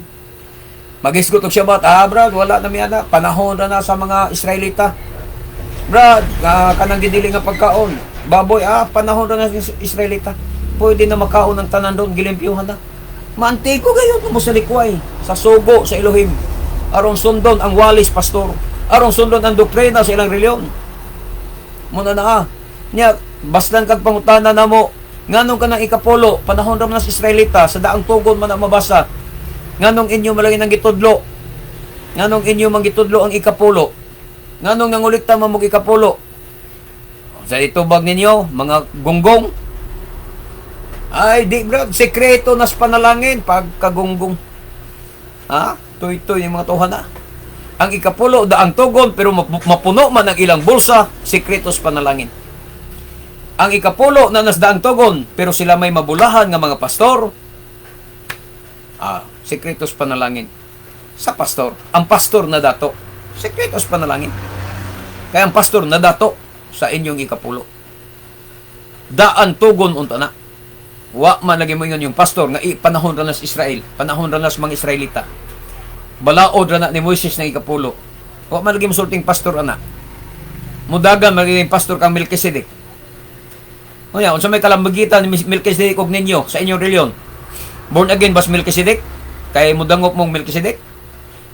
Magisgot og Shabbat, ah brad, wala na mi ana, panahon na na sa mga Israelita. Brad, kanang gidili nga pagkaon, baboy, panahon na na sa Israelita. Pwede na makaon ang tanan doon, gilimpyuhan na. Maantigo gayon mo salikway sa sugo sa Elohim. Aron sundon ang walis pastor. Aron sundon ang doktrina sa ilang reliyon. Muna na ah. Nya, baslan kag pangutana namo, nganong kanang 10, panahon ra man sa Israelita, sa daang tugon man ang mabasa. Nganong inyo malagi nang gitudlo? Nganong inyo mang gitudlo ang 10? Nganong nangolekta man mo 10? Sa itubag ninyo, mga gunggong. Ay, di brad, sekreto nas panalangin pagkagunggong. Ha? Tuy-tuy yung mga tuhan na. Ang 10, daang tugon, pero mapuno man ang ilang bulsa, sekreto sa panalangin. Ang 10 na nas daang tugon, pero sila may mabulahan nga mga pastor, sekreto sa panalangin. Sa pastor. Ang pastor na dato, sekreto sa panalangin. Kaya ang pastor na dato sa inyong 10. Daan tugon unta na. Wa man lagi mo ingon yung pastor nga panahon ra na sa Israel, panahon ra na sa mga Israelita. Balaod ra na ni Moises ng 10. Wa man lagi mo sulting pastor ana. Mudagan man lagi yung pastor kang Melchizedek. Unya, unsa may kalambagitan ni Melchizedek og ninyo sa inyong reliyon? Born again bas Melchizedek? Kay mudangop mong Melchizedek?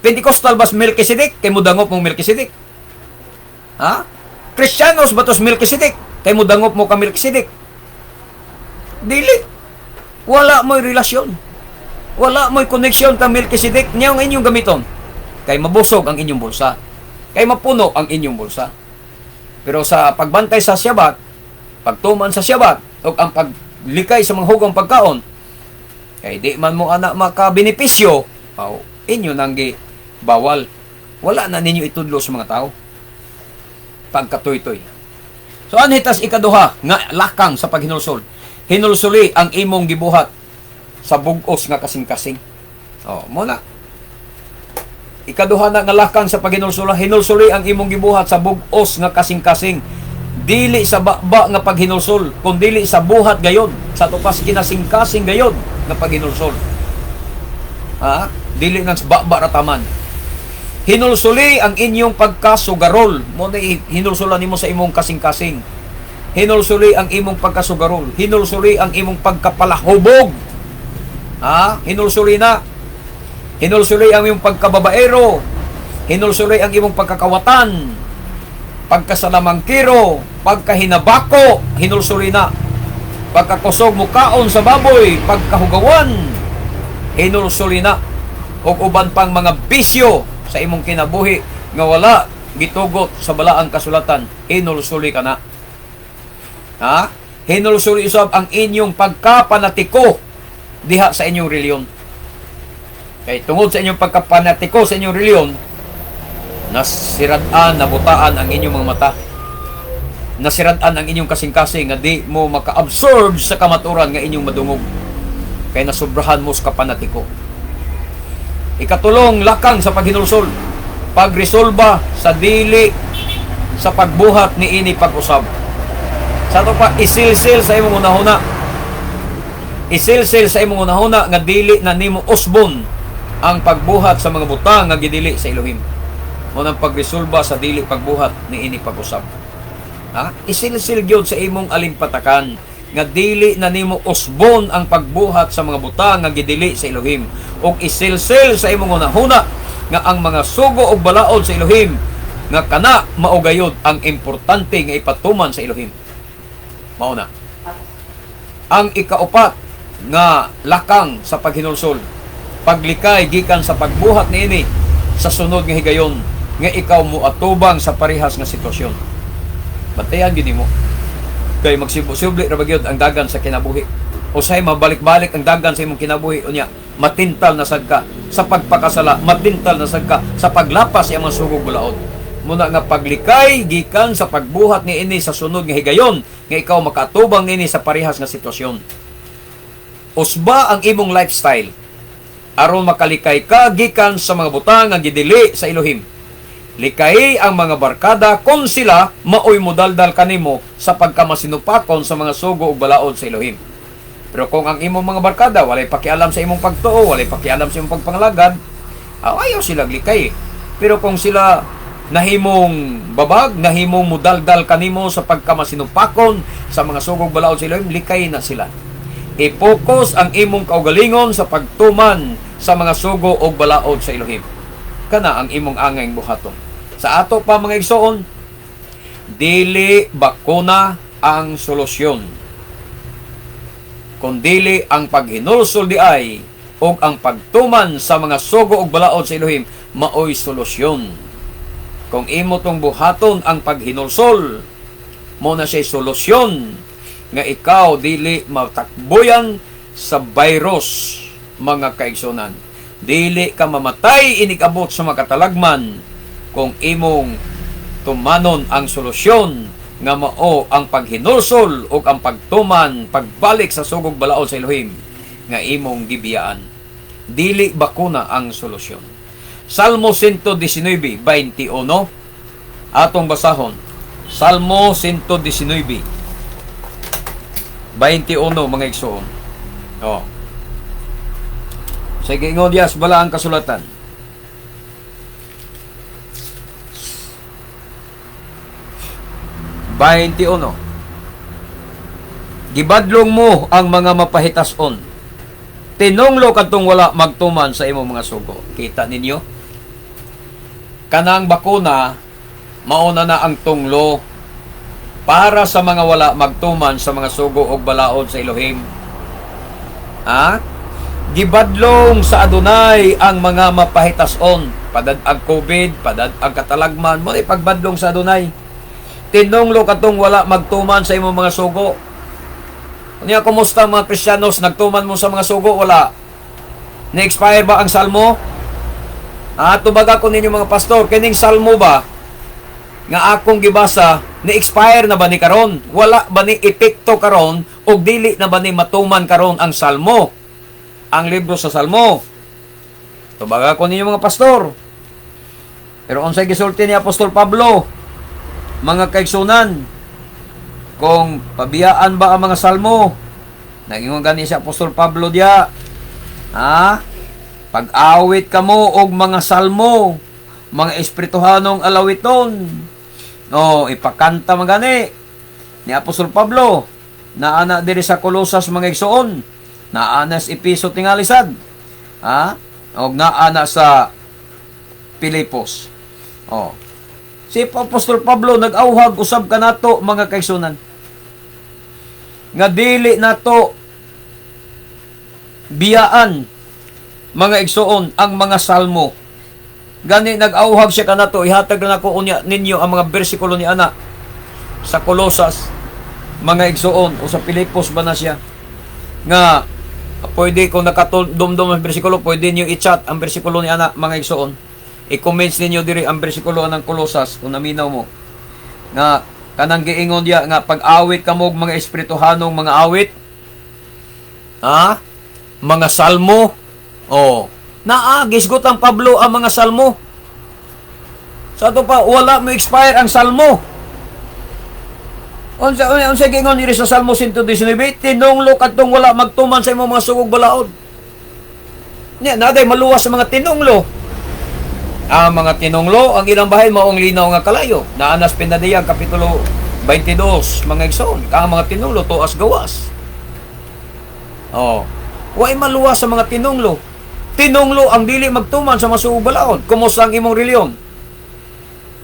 Pentecostal bas Melchizedek? Kay mudangop mong Melchizedek? Ha? Kristiyanos ba tos Melchizedek? Kay mudangop mo ka Melchizedek? Dili. Wala mo'y relasyon. Wala mo'y connection ka Melchizedek. Niya ang inyong gamiton. Kay mabusog ang inyong bulsa. Kay mapuno ang inyong bulsa. Pero sa pagbantay sa Shabbat, pagtuman sa Shabbat, o ang paglikay sa mga hugang pagkaon, kay di man mo anak makabenepisyo, aw, inyo nang gi bawal. Wala na ninyo itudlo sa mga tao. Pagkatoy-toy. So anhitas ikaduha nga lakang sa paghinulsol. Hinulsuli ang imong gibuhat sa bug-os nga kasing-kasing. Oh, mo na. Ikaduha na nga lakang sa paghinulsula, hinulsuli ang imong gibuhat sa bug-os nga kasing-kasing. Dili sa baba nga paghinulsol, kundili sa buhat gayod, sa tupas kinasingkasing gayod nga paghinulsol. Ha? Dili nang sa baba rataman. Hinulsuli ang inyong pagkasugarol. Mo na hinulsulan nimo sa imong kasing-kasing. Hinulsuli ang imong pagkasugarol. Hinulsuli ang imong pagkapalahubog. Ha? Hinulsuli na. Hinulsuli ang imong pagkababaero. Hinulsuli ang imong pagkakawatan. Pagkasalamangkiro, pagkahinabako, hinulsuli na. Pagkakusog mukaon sa baboy, pagkahugawan, hinulsuli na. Ug uban pang mga bisyo sa imong kinabuhi nga wala gitugot sa balaang kasulatan, hinulsuli ka na. Ha? Hinulsuli usab ang inyong pagkapanatiko diha sa inyong reliyon. Kay tungod sa inyong pagkapanatiko sa inyong reliyon, nasirad-an, nabutaan ang inyong mga mata. Nasirad-an ang inyong kasing-kasing nga di mo maka-absorb sa kamaturan nga inyong madungog. Kay nasubrahan mo sa kapanatiko. Ikatulong lakang sa paghinulsol, pagresolba sa dili sa pagbuhat ni ini pag-usab. Sa ato pa, isilsil sa imong hunahuna. Isilsil sa imong hunahuna nga dili na nimo usbon ang pagbuhat sa mga butang nga gidili sa Elohim. Mo nang pagresolba sa dili pagbuhat ni ini pag-usab. Ha? Isilsil gyud sa imong alimpatakan nga dili na nimo usbon ang pagbuhat sa mga butang nga gidili sa Elohim, ug isilsil sa imong hunahuna nga ang mga sugo ug balaod sa Elohim nga kana mao gayud ang importante nga ipatuman sa Elohim. Mao na. Ang ikaupat nga lakang sa paghinulsol, paglikay gikan sa pagbuhat niini sa sunod nga higayon nga ikaw moatubang sa parehas nga sitwasyon. Bantayan gyud nimo. Kay magsibo-subli ra ba gyud ang dagan sa kinabuhi. Usahay mabalik-balik ang dagan sa imong kinabuhi, unya matintal na sad ka sa pagpakasala, matintal na sad ka sa paglapas sa imong sugog balaod. Muna nga paglikay gikan sa pagbuhat niini sa sunod nga higayon nga ikaw makatubang niini sa parehas nga sitwasyon. Usba ang imong lifestyle aron makalikay ka gikan sa mga butang nga gidili sa Elohim. Likay ang mga barkada kung sila maoy modaldal kanimo sa pagkamasinupakon sa mga sugo ug balaod sa Elohim. Pero kung ang imong mga barkada walay pakialam sa imong pagtuo, walay pakialam sa imong pagpangalagad, ayaw sila likay. Pero kung sila nahimong babag, nahimong mudaldal kanimo sa pagkamasinupakon sa mga sugog balaod sa Elohim, likay na sila. I-focus ang imong kaugalingon sa pagtuman sa mga sugo og balaod sa Elohim. Kana ang imong angay buhaton. Sa ato pa, mga igsoon, dili bakuna ang solusyon, kundili ang paghinulsol di ay ug ang pagtuman sa mga sugo ug balaod sa Elohim maoy solusyon. Kung imo tong buhaton ang paghinulsol, mo na siya solusyon nga ikaw dili matakboyan sa virus, mga kaigsunan. Dili ka mamatay inig-abot sa makatalagman kung imong tumanon ang solusyon nga mao ang paghinulsol ug ang pagtuman, pagbalik sa sugog balaod sa Elohim nga imong gibiyaan. Dili bakuna ang solusyon. Salmo 119:21 atong basahon. Salmo 119:21, mga igsoon. Oh. Sige, ingon diyas bala ang kasulatan. 21. Gibadlong mo ang mga mapahitason. Tinunglo kadtong wala magtuman sa imong mga sugo. Kita ninyo? Kanang bakuna, mauna na ang tunglo para sa mga wala magtuman sa mga sugo og balaod sa Elohim. Ha? Gibadlong sa Adonai ang mga mapahitason. Padad ang COVID, padad ang katalagman, mo pagbadlong sa Adonai. Tinunglo katong wala magtuman sa imong mga sugo. Unya, kumusta mga Kristiyanos, nagtuman mo sa mga sugo, wala? Na-expire ba ang salmo? Ah, tubaga ko ninyo, mga pastor, kining salmo ba nga akong gibasa, ni-expire na ba ni karon? Wala ba ni epekto karon o dili na ba ni matuman karon ang salmo? Ang libro sa salmo. Tubaga ko ninyo, mga pastor. Pero unsay gisulti ni Apostol Pablo, mga kaigsunan, kung pabiyaan ba ang mga salmo, nagingon gani si Apostol Pablo diya, ha? Pag-awit kamo og mga salmo, mga espirituhanong alawiton. O, ipakanta magani ni Apostol Pablo, naana diri sa Colosas, mga igsoon, naana sa Episo tingali sad. Ha? Og naana sa Pilipos. Oh. Si Apostol Pablo nag-auhag usab kanato, mga kaigsunan, nga dili nato biyaan, mga igsoon, ang mga salmo. Gani nag-auhag siya kanato, ihatag na nako unya ninyo ang mga bersikulo ni ana sa Colosas, mga igsoon, o sa Pilipos ba na siya nga pwede kung nakadumdum ang bersikulo, pwede niyo i-chat ang bersikulo ni ana, mga igsoon. I-comments ninyo diri ang bersikulo ng Colosas kung naminaw mo. Nga kanang giingon diya nga pag-awit kamo og mga espirituhanong mga awit, ha? Mga salmo. Oh. Naa gisgot ang Pablo ang mga salmo. Sa ato pa wala mo expire ang salmo. Unsa unsa giingon diri sa Salmo 119, tinunglo kadtong wala magtuman sa imong mga sugog balaod. Nya naday maluwas sa mga tinunglo. Ang mga tinunglo, ang ilang bahin maong linaw nga kalayo. Naanas pinadiyang Kapitulo 22, mga igsoon. Ang mga tinunglo, tuas gawas. Oh. Way maluwas sa mga tinunglo. Tinunglo ang dili magtuman sa mga sugog balaod. Kumusta ang imong reliyon?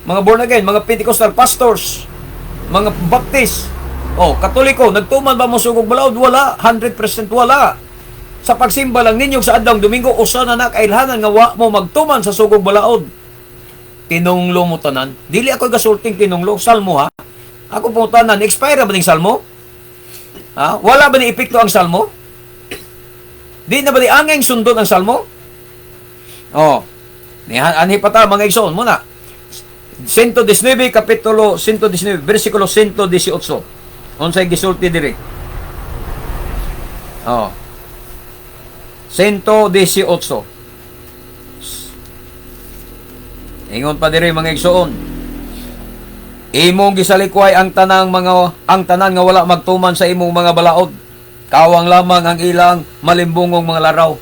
Mga born again, mga Pentecostal pastors, mga Baptist, oh, Katoliko, nagtuman ba mo sugog balaod? Wala, 100% wala. Sa pagsimba lang ninyo sa adlawng Domingo, usa na na kailhanan nga wa mo magtuman sa sugog balaod. Tinunglo mo tanan. Dili ako gasulting tinunglo, salmo ha. Ako po tanan, expire ba ning salmo? Ha? Wala ba ni epekto ang salmo? Di na ba ni angeng sundon ang salmo? Oh. Nihan anhi pa ta, mga igsoon muna. 119, kapitulo 119 bersikulo 118. Unsay gisulti diri? Oh. 118. Ingon pa diri, mga igsoon. Imong gisalikway ang tanan nga wala magtuman sa imong mga balaod. Kawang lamang ang ilang malimbungong mga laraw.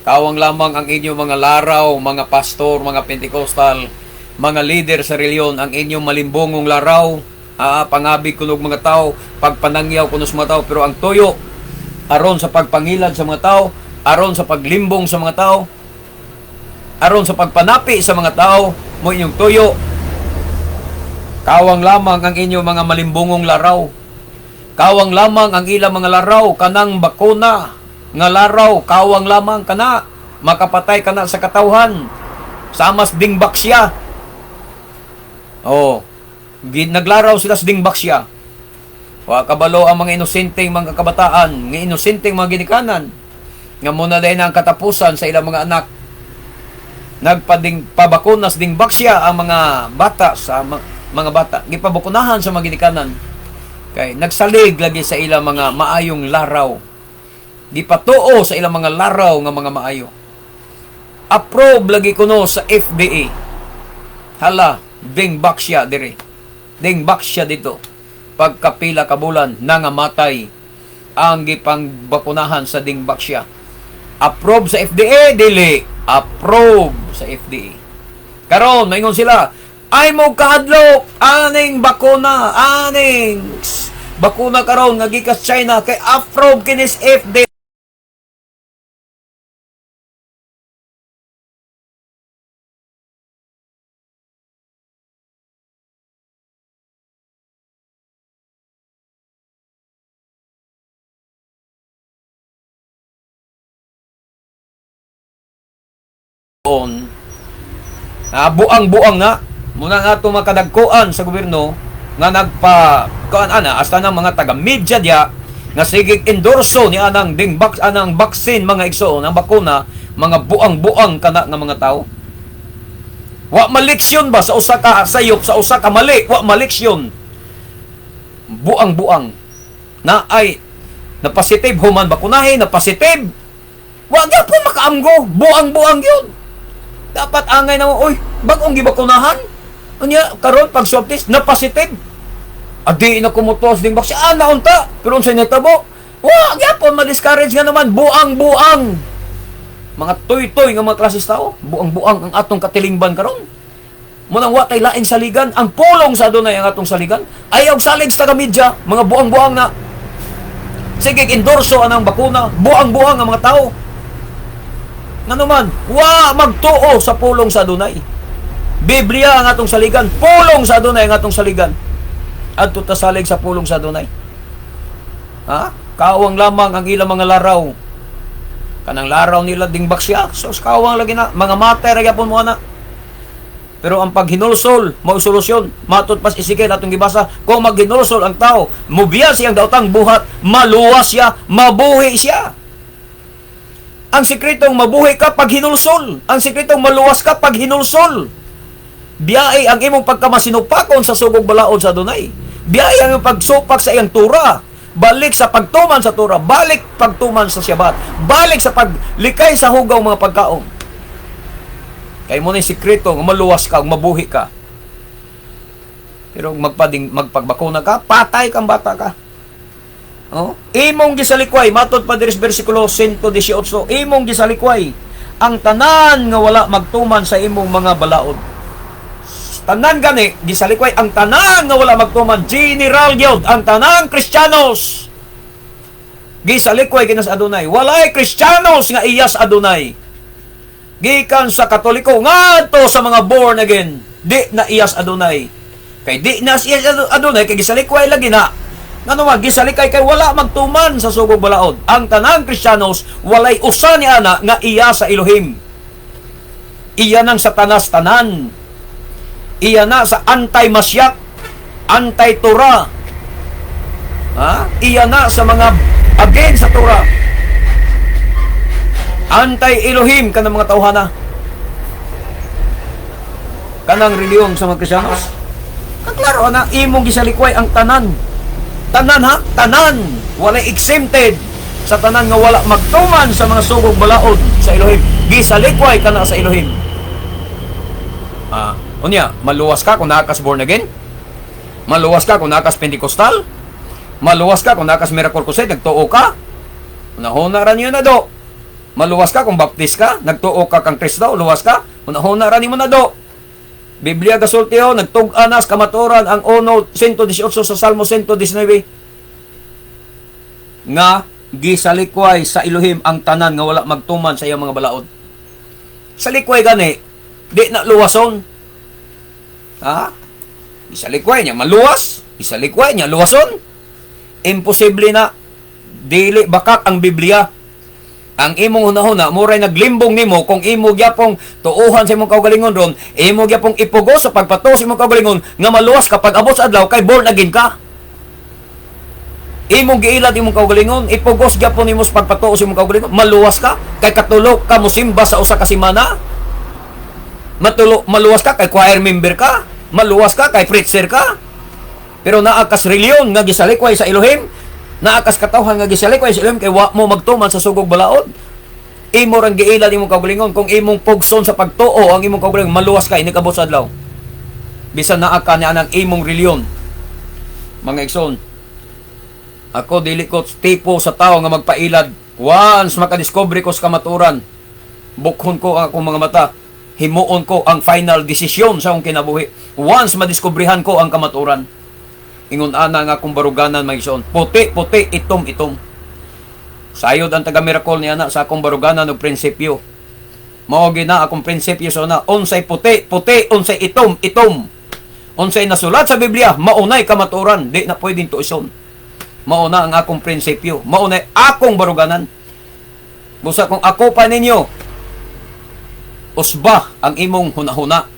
Kawang lamang ang inyong mga laraw, mga pastor, mga Pentecostal, mga leader sa reliyon, ang inyong malimbungong laraw, pangabig kunog mga tao, pagpanangyaw kuno sa mga tao, pero ang tuyo aron sa pagpangilad sa mga tao, aron sa paglimbong sa mga tao, aron sa pagpanapi sa mga tao, mo inyong tuyo. Kawang lamang ang inyong mga malimbungong laraw. Kawang lamang ang ilang mga laraw, kanang bakuna nga laraw, kawang lamang kana, makapatay kana sa katawhan. Samas Dengvaxia. Oh, naglaraw sila sa Dengvaxia. Wa kabalo ang mga inosenteng mga kabataan, nga inosenteng mga ginikanan, nga muna dahil na ang katapusan sa ilang mga anak. Nagpading pabakuna sa Dengvaxia ang mga bata sa mga bata. Gipabakunahan sa mga ginikanan. Kay nagsalig lagi sa ilang mga maayong laraw. Gipatuo sa ilang mga laraw nga mga maayo. Approve lagi kuno sa FDA. Hala, Dengvaxia dire. Dengvaxia dito. Pagkapila ka bulan nangamatay ang gipangbakunahan sa Dengvaxia. Approve sa FDA, dili. Approve sa FDA. Karon maingon sila, ay mo kahadlok aning bakuna, aning bakuna karon nga gikas China kay approve kinis FDA. On buang-buang na muna nga ato makadagkoan sa gobyerno nga nagpa kuan ana hasta ng mga taga media diya nga sige endorso ni anang dingbox anang vaccine, mga igsoon, ang bakuna, mga buang-buang kana nga mga tao. Wa maleksyon ba sa usa ka sayop, sa usa ka mali, wa maleksyon? Buang-buang na ay na positive human bakunahin, na positive, wa gyapon makaamgo, buang-buang yun. Dapat angay na mo, oy, Bag-ong gibakunahan. Unya karon pag swab test na positive. Adi na kumutos ding vaccine. Ah, naunta. Pero unsay nahitabo? Wa gyapon ma-discourage nga naman, buang-buang. Mga tuy-tuy nga mga klases tao, buang-buang ang atong katilingban karon. Munang wa tay laing saligan, ang pulong sa Adunay ang atong saligan. Ayaw salig sa taga-media, mga buang-buang na. Sige, endorso anang bakuna, buang-buang ang mga tao. Ngano man, wa magtuo sa pulong sa Adunay. Biblia ang atong saligan, pulong sa Adunay ang atong saligan. Adto ta salig sa pulong sa Adunay. Ha? Kawang lamang ang ilang mga laraw. Kanang laraw nila dingbaksya. So kawang lagi na mga mater ra gyapon mo ana. Pero ang paghinulsol, mao solusyon. Matod pas Ezekiel atong gibasa, kung maghinulsol ang tao, mubiya siyang daotang buhat, maluwas siya, mabuhi siya. Ang sikretong mabuhi ka pag hinulsol. Ang sikretong maluwas ka pag hinulsol. Biyae ang imong pagkamasinupakon sa sugog balaod sa Adunay. Biyae ang imong pagsupak sa iyang Tura. Balik sa pagtuman sa Tura, balik pagtuman sa Syabat, balik sa paglikay sa hugaw mga pagkaon. Kay mo na yung sikreto nga maluwas ka, ug mabuhi ka. Pero magpading magpagbakuna ka, patay kang bata ka. Oh? Imong gisalikway, matod pa diri sa bersikulo 118, imong gisalikway ang tanan nga wala magtuman sa imong mga balaod. Tanan gani, gisalikway ang tanan nga wala magtuman, general gyud ang tanang Kristiyanos. Gisalikway kina sa Adunay. Walay Kristiyanos nga iya sa Adunay. Gikan sa Katoliko ngadto sa mga born again, di na iya sa Adunay. Kay di na siya sa Adunay kay gisalikway lagi na. Ngano man gisalikay kay wala magtuman sa sugog balaod. Ang tanang Kristiyanos walay usa ni ana nga iya sa Elohim. Iya nang Satanas tanan. Iya na sa anti-Masyak, anti-Torah. Ha? Iya na sa mga against sa Torah. Anti-Elohim kanang mga tawhana. Kanang reliyon sa mga Kristiyanos. Kaklaro na imong gisalikway ang tanan. Tanan ha, tanan. Walay exempted sa tanan nga wala magtuman sa mga sugog balaod sa Elohim. Gisalikway kana sa Elohim. Ah, unya, maluwas ka kung naa kas born again? Maluwas ka kung naa kas Pentecostal? Maluwas ka kung naa kas Miracle Crusade, nagtuo ka? Unahuna ra niyo na do. Maluwas ka kung Baptist ka, nagtuo ka kang Kristo, luwas ka? Unahuna ra nimo na do. Biblia gasulti ho, nagtug-anas kamatuoran ang 1 118 sa Salmo 119 nga gisalikway sa Elohim ang tanan nga wala magtuman sa iyang mga balaod. Salikway gani, di na luwason. Ha? Isalikway niya maluwas, isalikway niya luwason. Imposible na, dili bakak ang Biblia. Ang imong hunahuna muray naglimbong nimo kung imo gyapong tuohan sa imong kaugalingon ron, imo gyapong ipugo sa pagpatuo sa imong kaugalingon nga maluwas ka pag abot sa adlaw kay born again ka. Imong giilad imong kaugalingon, ipugos gyapon nimo sa pagpatuo sa imong kaugalingon, maluwas ka kay katulo ka mosimba sa usa ka semana. Matulo, maluwas ka kay choir member ka, maluwas ka kay preacher ka. Pero naa kas reliyon nga gisalikway sa Elohim, naa kas katawhan nga gisalikway sa Elohim kay wa mo magtuman sa sugog balaod. Imo rang giilad imong kaugalingon kung imong pugson sa pagtuo ang imong kaugalingon, maluwas ka inig abot sa adlaw. Bisan naa ka niya ang imong reliyon. Mga igsoon, ako dili ko tipo sa tao nga magpailad. Once makadiscover ko sa kamaturan, bukhon ko ang akong mga mata, himuon ko ang final decision sa akong kinabuhi. Once madiskubrihan ko ang kamaturan, ingon ana nga akong baruganan, mga igsoon. Puti, puti, itom, itom. Sayod ang taga Miracle ni ana sa akong baruganan og prinsipyo. Mao gina akong prinsipyo sa una, unsay puti, puti, unsay itom, itom. Unsay nasulat sa Biblia, maunay kamaturan, di na pwedeng tuison. Mauna ang akong prinsipyo, maunay akong baruganan. Busa kung ako pa ninyo, usba ang imong hunahuna.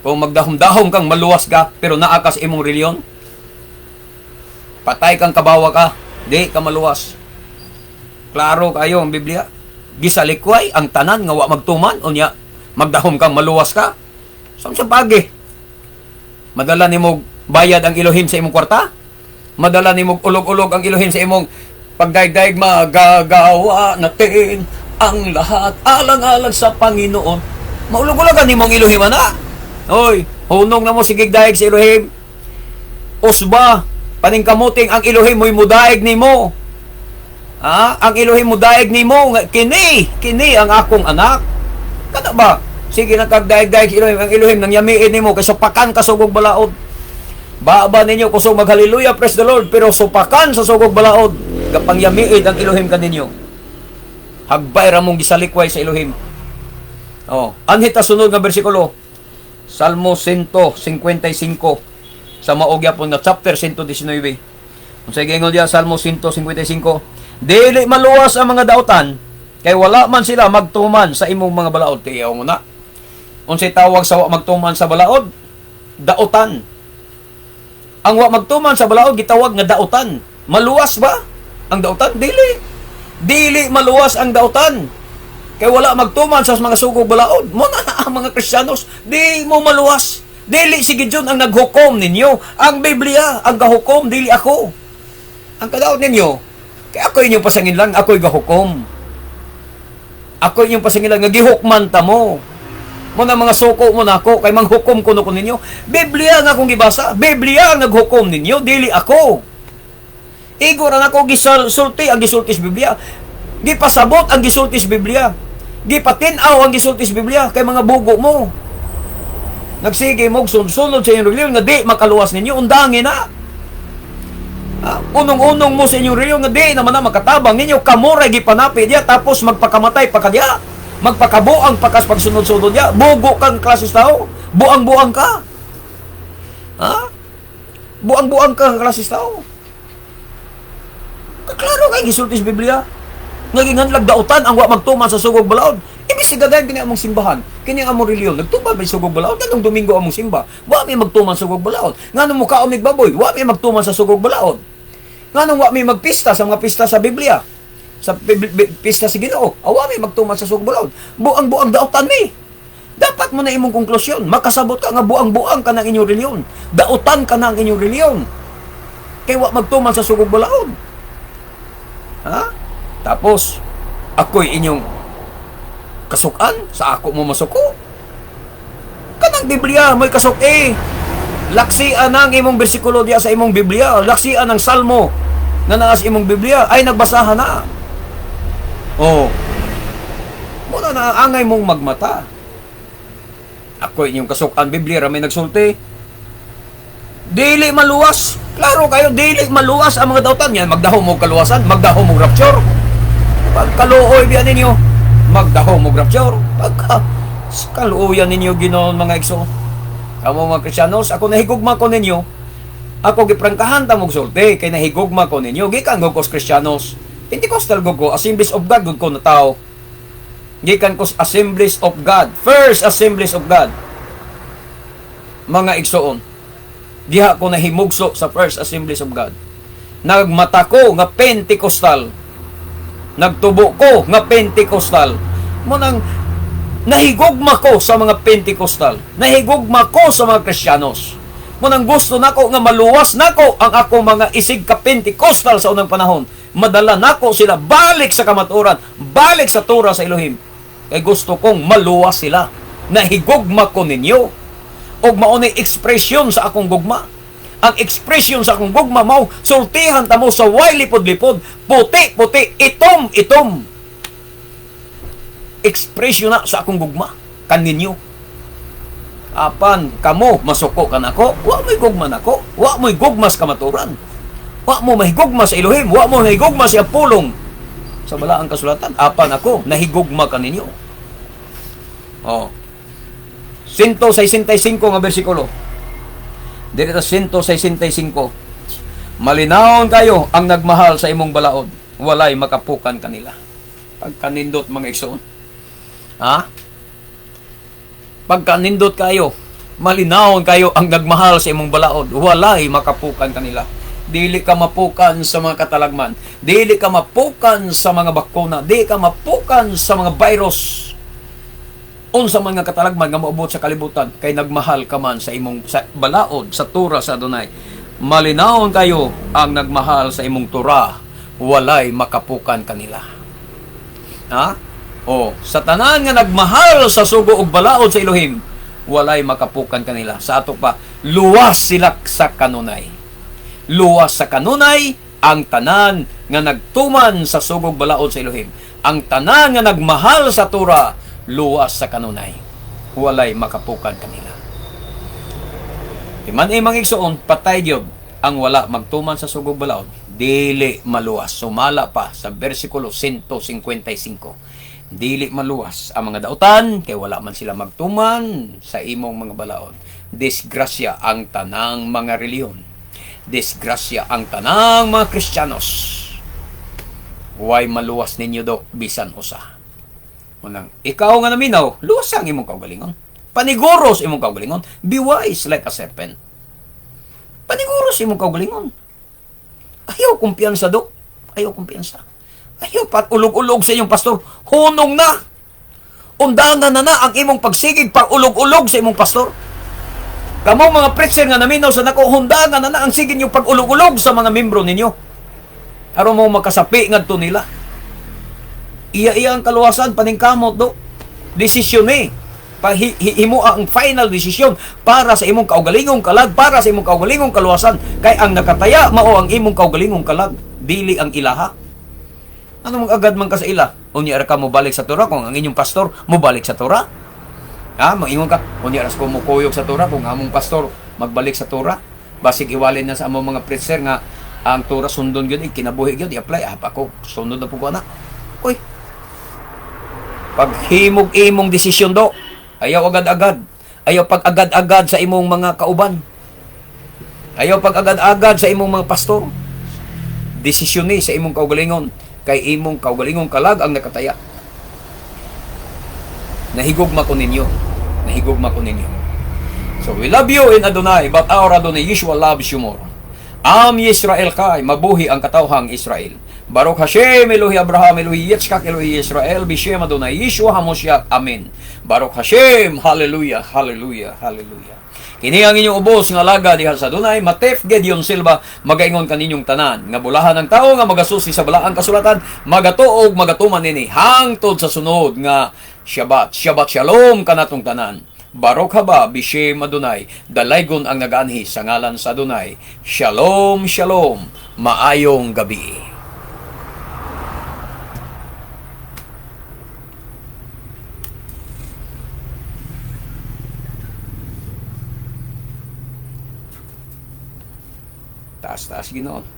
Kung magdahom-dahom kang maluwas ka, pero naa ka sa imong reliyon, patay kang kabawa ka, di ka maluwas. Klaro kayo ang Biblia. Gisalikway ang tanan nga wa magtuman, unya magdahom kang maluwas ka. Sa sa pagi? Madala nimo bayad ang Elohim sa imong kwarta? Madala nimo ulog-ulog ang Elohim sa imong pagdaigdaig, magagawa natin ang lahat alang-alang sa Panginoon. Maulog-ulogan nimo ang Elohim ana. Oy, hunong na mo, sige daig sa Elohim. Usba, paningkamuting ang Elohim mo'y mudaig nimo. Ha? Ang Elohim mudaig nimo nga kini ang akong anak. Kada ba? Sige na kag daig-daig sa Elohim, ang Elohim nang yamiin nimo kay supakan ka sugog balaod. Ba ba ninyo kusog mag-hallelujah, praise the Lord, pero supakan sa sugog balaod, kapang yamiid ang Elohim kaninyo. Hagbay ra mong gisalikway sa Elohim. Oh, anhit ta sunod nga bersikulo. Salmo 155 sa mao gyapon nga chapter 119. Unsay giingon diya Salmo 155? Dili maluwas ang mga dautan kay wala man sila magtuman sa imong mga balaod. Tiyaw mo na. Unsay tawag sa wa magtuman sa balaod? Dautan. Ang wa magtuman sa balaod gitawag nga dautan. Maluwas ba ang dautan? Dili. Dili maluwas ang dautan. Kay wala magtuman sa mga sugog balaod. Mo na ang mga Kristiyanos, di mo maluwas. Dili si Gideon ang naghukom ninyo. Ang Biblia ang gahukom, dili ako. Ang kadaot ninyo, kay ako inyong pasangin lang, ako'y gahukom. Ako inyong pasangin lang, nga gihukman ta mo. Mo na mga suko mo na ako, kay manghukom kuno ko ninyo. Biblia nga akong gibasa, Biblia ang naghukom ninyo, dili ako. Igo ra nako gisulti ang gisulti sa Biblia. Gipasabot ang gisulti sa Biblia. Gipatin-aw ang gisulti sa Biblia kay mga bugo mo. Nagsige mo sunod sa inyong reliyon nga di makaluwas ninyo, undangin na. Ah, unong-unong mo sa inyong reliyon nga di naman na makatabang ninyo, kamo ra gipanapi diya tapos magpakamatay pa ka diya. Magpakabuang pa kas pagsunod-sunod diya. Bugo kang klases tao. Buang-buang ka. Ha? Buang-buang ka klases tao. Klaro kay gisulti sa Biblia. Nga ginganlag dautan ang wa magtuman sa sugog balaod. Ibig kini among simbahan, kini ang among reliyon, nagtuman ba sugog balaod? Nganong Domingo among simba? Wa mi magtuman sa sugog balaod. Nganong mukaon mig baboy? Wa mi magtuman sa sugog balaod. Nganong wa mi magpista sa mga pista sa Biblia? Sa pista sa Ginoo, awa mi magtuman sa sugog balaod. Buang-buang dautan mi. Dapat mo na imong konklusyon. Makasabot ka nga buang-buang ka ng inyong reliyon. Dautan ka ng inyong reliyon. Kay wa magtuman sa sugog balaod. Ha? Tapos, ako'y inyong kasukan, sa ako mo masuko. Kanang Biblia, may kasuk eh. Laksian ang imong bersikulo diya sa imong Biblia. Laksian ang salmo na naa sa imong Biblia. Ay, nagbasahan na. Oh. Muna na angay mong magmata. Ako inyong kasukan, Biblia, ra may nagsulti. Dili maluwas. Klaro kayo, dili maluwas ang mga dautan. Yan, magdaho mo kaluwasan, magdaho mo rapture. Pagkaluoy biya ninyo, magdaho mo rapture. Pagka kaluoyan ninyo Ginoon, mga igso. Kamo mga Kristiyanos, ako nahigugma ko ninyo. Ako giprangkahan ta mog sulti kay nahigugma ko ninyo. Gikan ko sa Kristiyanos. Pentecostal gud ko, Assemblies of God gud ko na tao. Gikan ko sa Assemblies of God. First Assemblies of God. Mga igsoon, diha ko nahimugso sa First Assemblies of God. Nagmata ko nga Pentecostal. Nagtubo ko nga Pentecostal. Mo nang nahigugma ko sa mga Pentecostal. Nahigugma ko sa mga Kristiyanos. Mo nang gusto nako nga maluwas nako ang ako mga isig ka Pentecostal sa unang panahon. Madala nako sila balik sa kamatuoran, balik sa Torah sa Elohim. Kay gusto kong maluwas sila. Nahigugma ko ninyo. Og mao ni ekspresyon sa akong gugma. Ang ekspresyon sa akong gugma mao sultihan ta mo sa way lipod-lipod, puti-puti, itom-itom. Ekspresyon na sa akong gugma kaninyo. Apan kamo masuko kanako, wa mo'y gugma nako, wa mo'y gugma sa kamatuoran. Wa mo mahigugma sa Elohim, wa mo mahigugma sa iyang pulong sa balaang kasulatan. Apan ako nahigugma kaninyo. Oh. 165 nga bersikulo. Dili ta 165. Malinawon kayo ang nagmahal sa imong balaod, walay makapukan kanila. Pagkanindot, mga igsoon. Ha? Pagkanindot kayo, malinawon kayo ang nagmahal sa imong balaod, walay makapukan kanila. Dili ka mapukan sa mga katalagman. Dili ka mapukan sa mga bakuna. Dili ka mapukan sa mga virus. Unsa man nga katalagman nga moabot sa kalibutan kay nagmahal ka man sa imong sa balaod, sa Torah sa Adonai. Malinawon kayo ang nagmahal sa imong Torah, walay makapukan kanila. Ha? O, sa tanan nga nagmahal sa sugo ug balaod sa Elohim, Walay makapukan kanila. Sa ato pa, luwas sila sa kanunay. Luwas sa kanunay ang tanan nga nagtuman sa sugog balaod sa Elohim. Ang tanan nga nagmahal sa Torah, luwas sa kanunay. Walay makapukan kanila. Timan imang igsuon, patay gyud ang wala magtuman sa sugog balaod, dili maluwas. Sumala pa sa versikulo 155. Dili maluwas ang mga dautan kay wala man sila magtuman sa imong mga balaod. Disgrasya ang tanang mga reliyon. Disgrasya ang tanang mga Kristiyanos. Way maluwas ninyo do bisan usa. Unang, ikaw nga naminaw, luwas ang imong kaugalingon. Paniguros imong kaugalingon. Be wise like a serpent. Paniguros imong kaugalingon. Ayaw kumpiyansa do. Ayaw kumpiyansa. Ayaw pat ulog-ulog sa inyong pastor. Hunong na. Undangan na na ang imong pagsigig pag ulog-ulog sa imong pastor. Kamo mga preacher nga naminaw sa nako, hundangan na na ang sige niyo pag ulog-ulog sa mga membro ninyo. Aron mo makasapi ngadto nila. Iya-iya ang kaluwasan, paningkamot do. Desisyon eh. Pahimo ang final decision para sa imong kaugalingong kalag, para sa imong kaugalingong kaluwasan. Kay ang nakataya mao ang imong kaugalingong kalag, dili ang ilaha. Ano mong agad man ka sa ila? Unya ra ka mo balik sa Torah kung ang inyong pastor mo balik sa Torah? Ha, maingon ka, unya ra ko mo kuyog sa Torah kung among pastor magbalik sa Torah. Basig iwalin na sa among mga preacher nga ang Torah sundon gyud, kinabuhi gyud, i-apply. Ah, ako sunod na po ko ana. Uy. Paghimog imong desisyon do, ayaw agad-agad. Ayaw pag agad-agad sa imong mga kauban. Ayaw pag agad-agad sa imong mga pastor. Desisyon ni sa imong kaugalingon kay imong kaugalingong kalag ang nakataya. Nahigugma ko ninyo. Nahigugma ko ninyo. So we love you in Adonai, but our Adonai Yeshua loves you more. Am Yisrael kay, mabuhi ang katawhang Israel. Baruch Hashem, Elohi Abraham, Elohi Yitzchak, Elohi Israel, Bishem Adonai Yeshua HaMoshiach. Amen. Baruch Hashem, hallelujah, hallelujah, hallelujah. Kini ang inyong ubos nga alaga diha sa Adonai, Matef Gideon Silva, magaingon kaninyong tanan nga bulahan ang tao nga magasusi sa balaang kasulatan, magatuog magatuman nini hangtod sa sunod nga Shabbat. Shabbat shalom kanatong tanan. Baruch haba bishem Adonai, dalaygon ang nagaanhi sa ngalan sa Adonai. Shalom, shalom. Maayong gabi. Taas-taas Ginoo.